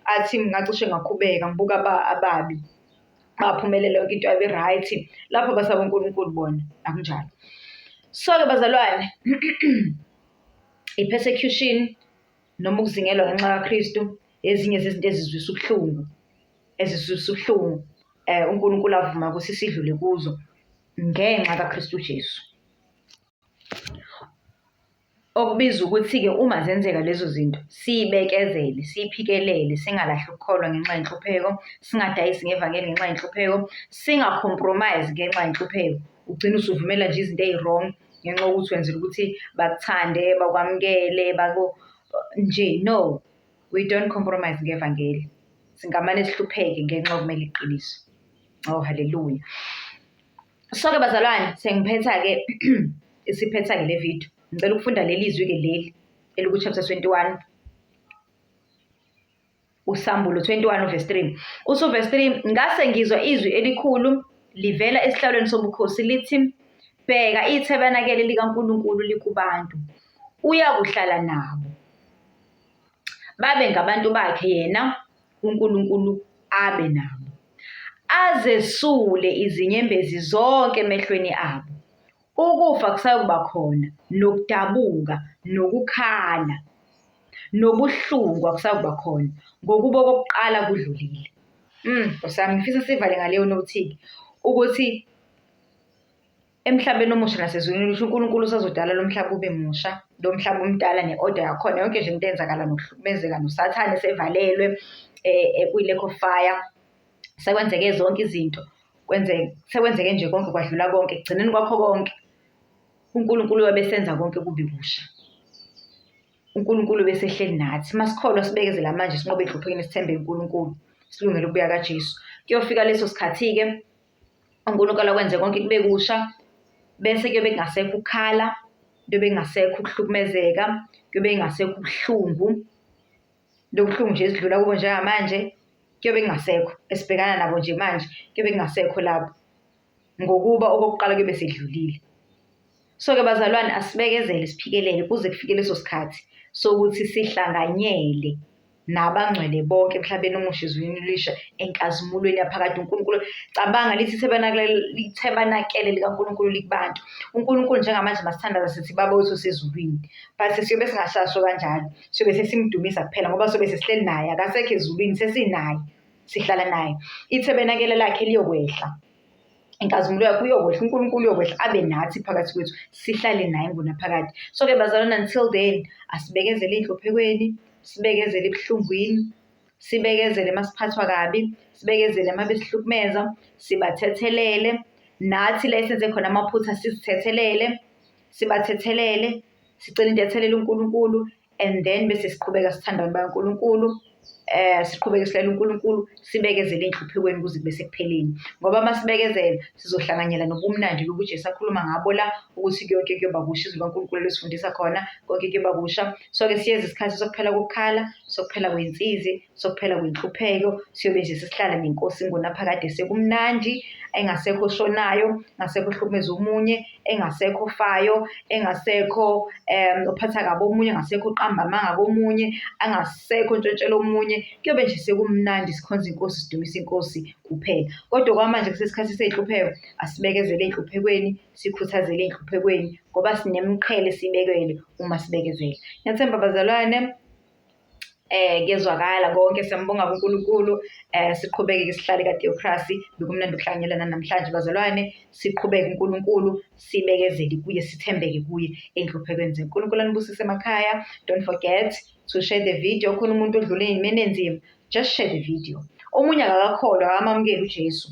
athi ngacishe ngakhubeka ngibuka ababi baphumelela yonke into yabe right. Lapho basaba uNkulunkulu bona akunjalo. So-ke bazalwane, i-persecution noma ukuzingelwa ngenxa kaKristu ezinye zezinto ezizwisa ubuhlungu, ezizwisa ubuhlungu uNkulunkulu avuma ukuthi sidlule kuzo ngenxa kaKristu Jesu. Okubiza ukuthi-ke uma zenzeka lezo zinto sibekezele, siphikelele, singalahli ukukholwa ngenxa yenhlupheko, singadayisi ngevangeli ngenxa yenhlupheko, singa-compromise ngenxa yenhlupheko. Ugcine usuvumela nje izinto ey'wrong ngenxa yokuthi wenzela ukuthi bakuthande, bakwamukele, nje no. We don't compromise ngevangeli. Singamane sihlupheke ngenxa yokumela iqiniso. Oh, hallelujah. So-ke bazalwane, sengiphetha-ke isiphetha-ke le video. Ngicela ukufunda leli zwi-ke leli eliku-chapter 21 uSambulo 21 uverse 3. Uthi uverse 3, ngase ngizwa izwi elikhulu livela esihlalweni sobukhosi lithi, bheka ithebanakele likaNkulunkulu likubantu, uyakuhlala nabo, babe ngabantu bakhe, yena uNkulunkulu abe nabo, azesule izinyembezi zonke emehlweni abo. Ukufa kusayokuba khona, nokudabuka, nokukhala, nobuhlungu akusayokuba khona, ngokuba okokuqala kudlulile. Nkosi yami, ngifisa sivale ngaleyo nothi-ke ukuthi emhlabeni omusha nasezulwini elisha uNkulunkulu usazodala lo mhlaba ube musha, lo mhlaba omdala ne-order yakhona, yonke nje into eyenzakala nokuhlukumezeka noSathane esevalelwe kwi-lake of fire. Sekwenzeke zonke izinto, kwenzeke sekwenzeke nje konke kwadlula konke, ekugcineni kwakho konke uNkulunkulu wabe esenza konke kube kusha. uNkulunkulu besehleli nathi. Masikholwa sibekezela manje sinqobe ey'nhluphekweni sithembe uNkulunkulu, silungele ukubuya kaJesu. Kuyofika leso sikhathi-ke uNkulunkulu akwenze konke kube kusha, bese kuyobe kungasekho ukukhala, kuyobe kungasekho ukuhlukumezeka, kuyobe kungasekho ubuhlungu, lobu buhlungu nje esidlula kubo njengamanje, kuyobe kungasekho esibhekana nabo nje manje, kuyobe kungasekho lapho ngokuba okokuqala kuyobe sekudlulile. So-ke bazalwane asibekezele siphikelele kuze kufike leso sikhathi sokuthi sihlanganyele nabangcwele bonke emhlabeni omusha ezulwini elisha enkazimulweni yaphakade. UNkulunkulu, cabanga lithi ithebanakele likaNkulunkulu likubantu. UNkulunkulu njengamanje masithandaza sithi Baba wethu osezulwini, but siyobe singasasho kanjalo, siyobe sesimdumisa kuphela ngoba sobe sesihleli naye, akasekho ezulwini, sesinaye, sihlala naye. Ithebanakele lakhe liyokwehla, inkazimulo yakhe uyokwehla, uNkulunkulu uyokwehla abe nathi phakathi kwethu, sihlale naye ngunaphakade. So-ke bazalwane, until then asibekezele ey'nhluphekweni, sibekezele ebuhlungwini, sibekezele uma siphathwa kabi, sibekezele uma besihlukumeza, sibathethelele. Nathi la esenze khona amaphutha sizithethelele, sibathethelele, sicele intethelelo uNkulunkulu and then bese siqhubeka sithanda abantu bakaNkulunkulu, siqhubeke silalele uNkulunkulu, sibekezele ey'nhluphekweni kuze kube sekupheleni. Ngoba uma sibekezela sizohlanganyela nobumnandi lobu uJesu akhuluma ngabo la, ukuthi konke kuyoba kusha, izwi likaNkulunkulu lisifundisa khona, konke kuyoba kusha. So-ke siyeza isikhathi sokuphela kokukhala, sokuphela kwensizi, sokuphela kwenhlupheko, siyobe nje sesihlala nenkosi ingunaphakade sekumnandi, engasekho oshonayo, engasekho ohlukumeza omunye, engasekho ofayo, engasekho ophatha kabi omunye, engasekho oqamba amanga komunye, angasekho ontshontshela omunye. Kuyobe nje sekumnandi sikhonza inkosi, sidumisa inkosi kuphela. Kodwa okwamanje kusesikhathi sey'nhlupheko, asibekezele ey'nhluphekweni, sikhuthazele ey'nhluphekweni ngoba sinemiqhele esiyibekelwe uma sibekezela. Ngiyathemba bazalwane, kuyezwakala konke, siyambonga kuNkulunkulu. Siqhubeke-ke sihlale kaTheocracy. Bekumnandi ukuhlanganyela namhlanje bazalwane, siqhubeke uNkulunkulu, sibekezele kuye, sithembeke kuye ey'nhluphekweni zethu. uNkulunkulu anibusise emakhaya. Don't forget to share the video. Khona umuntu odlule ey'meni enzima, just share the video. Omunye akakakholwa, akamamukeli uJesu.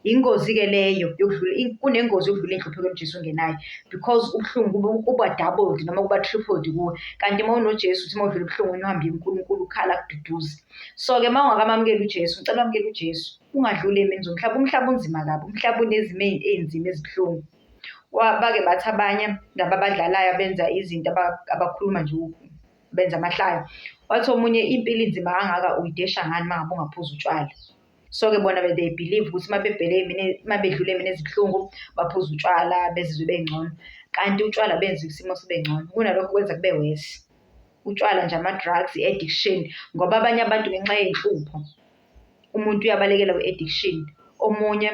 Ingozi-ke leyo yokudlula, kunengozi yokudlula ey'nhluphekweni uJesu ungenayo because ubuhlungu kuba doubled noma kuba tripled kuwe. Kanti uma unoJesu uthi uma udlula ebuhlungwini uhambe uye kuNkulunkulu ukhala akududuze. So-ke uma ungakamamukeli uJesu, ngicela wamukele uJesu, ungadluli ey'meni zomhlaba. Umhlaba unzima kabi, umhlaba unezimo ey'nzima ezibuhlungu. Bake bathi abanye laba abadlalayo abenza izinto abakhuluma nje benza amahlaya, wathi omunye impilo inzima kangaka uyidesha ngani uma ngabe ungaphuzi utshwala. So-ke bona they believe ukuthi uma bebhele ey'meni, uma bedlula ey'meni ezibuhlungu baphuze utshwala bezizwe bengcono. Kanti utshwala benza isimo sibe ngcono, kunalokho kwenza kube worse. Utshwala nje, ama-drugs, i-addiction, ngoba abanye abantu ngenxa yey'nhlupho, umuntu uyabalekela kwi-addiction. Omunye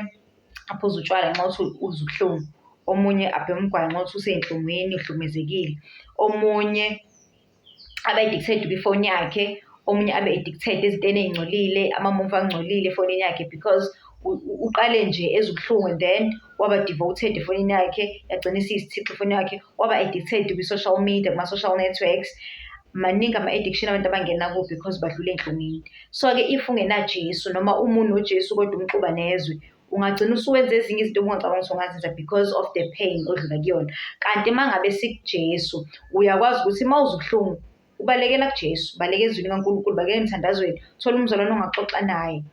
aphuze utshwala ngenxa yokuthi uzwa ubuhlungu, Omunye abheme umgwayi ngenxa yokuthi usey'nhlungwini uhlukumezekile. Omunye abe addicted kwifoni yakhe, omunye abe addicted ezintweni ey'ngcolile, amamuvi angcolile efonini yakhe because uqale nje ezwa ubuhlungu and then waba devoted efonini yakhe, yagcina isiyisithixo ifoni yakhe, waba addicted kwi-social media, kuma-social networks. Maningi ama-addiction abantu abangena kuwo because badlula ey'nhlungwini. So-ke if ungenaJesu noma uma unoJesu kodwa umxuba nezwe, ungagcina usuwenza ezinye izinto obungacabanga ukuthi ungazenza because of the pain odlula kuyona. Kanti uma ngabe sikuJesu, uyakwazi ukuthi uma uzwa ubuhlungu ubalekela kuJesu, ubaleka ezwini likaNkulunkulu, ubalekela emthandazweni, uthole umzalwane ongaxoxa naye.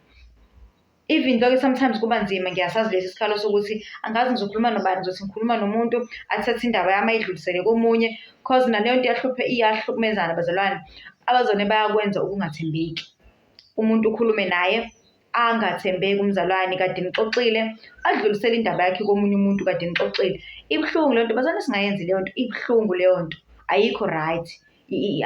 Even though sometimes kuba nzima, ngiyasazi lesi sikhalo sokuthi angazi ngizokhuluma nobani, ngizothi ngikhuluma nomuntu athathe indaba yami ayidlulisele komunye, cause naleyo nto iyahlupha, iyahlukumezana bazalwane. Abazalwane bayakwenza ukungathembeki. Umuntu ukhulume naye angathembeki umzalwane kade nixoxile, adlulisele indaba yakhe komunye umuntu kade nixoxile. Ibuhlungu leyo nto bazalwane, singayenzi leyo nto, ibuhlungu leyo nto, ayikho right.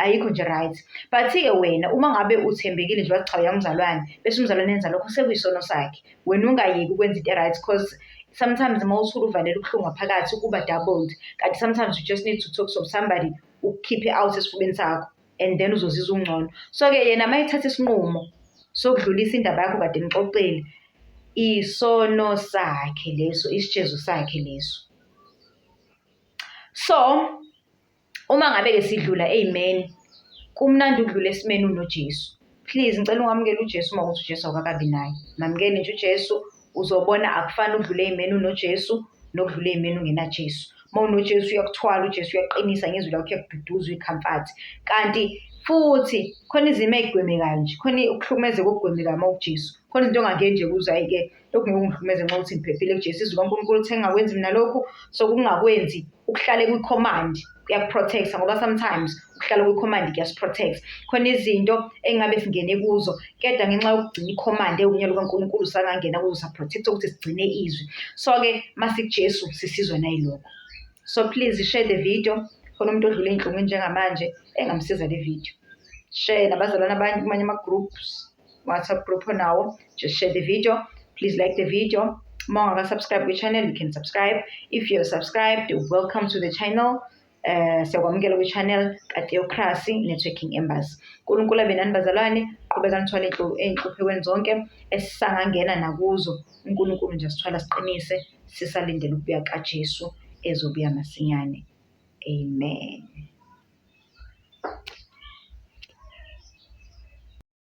Ayikho nje right. But-ke wena uma ngabe uthembekile nje wathi cha uyamzalwane, bese umzalwane enza lokho sekuyisono sakhe. Wena ungayeki ukwenza into e-right cause sometimes uma uthula uvalela ubuhlungu ngaphakathi kuba doubled. Kanti sometimes you just need to talk to somebody ukukhiphe out esifubeni sakho and then uzozizwa ungcono. So-ke yena uma ethatha isinqumo sokudlulisa indaba yakho kade nixoxile, isono sakhe leso, isijezo sakhe leso. So uma ngabe-ke sidlula ey'meni, kumnandi ukudlula esimeni unoJesu. Please ngicela ungamukele uJesu uma kuwukuthi uJesu awukakabi naye. Mamukele nje uJesu, uzobona akufani ukudlula ey'meni unoJesu nokudlula ey'meni ungenaJesu. Uma unoJesu uyakuthwala, uJesu uyakuqinisa ngezwi lakho, uyakududuza, uyikhamfathi. Kanti futhi khona izimo ey'gwemekayo nje, khona ukuhlukumezeka okugwemekayo uma ukuJesu. Khona izinto ongangeni nje kuzo, hhayi-ke lokhu ngeke kungihlukumeze ngenxa yokuthi ngiphephile kuJesu. Izwi likaNkulunkulu lithe ngingakwenzi mina lokhu, so ukungakwenzi ukuhlale kwi-command kuyaku-protect-a ngoba sometimes ukuhlala kwi-command kuyasi-protect. Khona izinto engabe singene kuzo kodwa ngenxa yokugcina i-command ewumyalo kaNkulunkulu sangangena kuzo sa-protect-a ukuthi sigcine izwi. So-ke masikuJesu sisizwa nayilokho. So please share the video, khona umuntu odlule ey'nhlungwini njengamanje engamsiza le video. Share nabazalwane abanye kumanye ama-groups, WhatsApp group onawo, just share the video. Please like the video. Uma ungaka-subscribe kwi-channel, you can subscribe. If you're subscribed, welcome to the channel. Siyakwamukela kwi-channel kaTheocracy Networking Embassy. uNkulunkulu abe nani bazalwane, qhubeka nithwale ey'nhluphekweni zonke esisangangena nakuzo. uNkulunkulu nje asithwala siqinise, sisalindele ukubuya kaJesu ezobuya masinyane. Amen.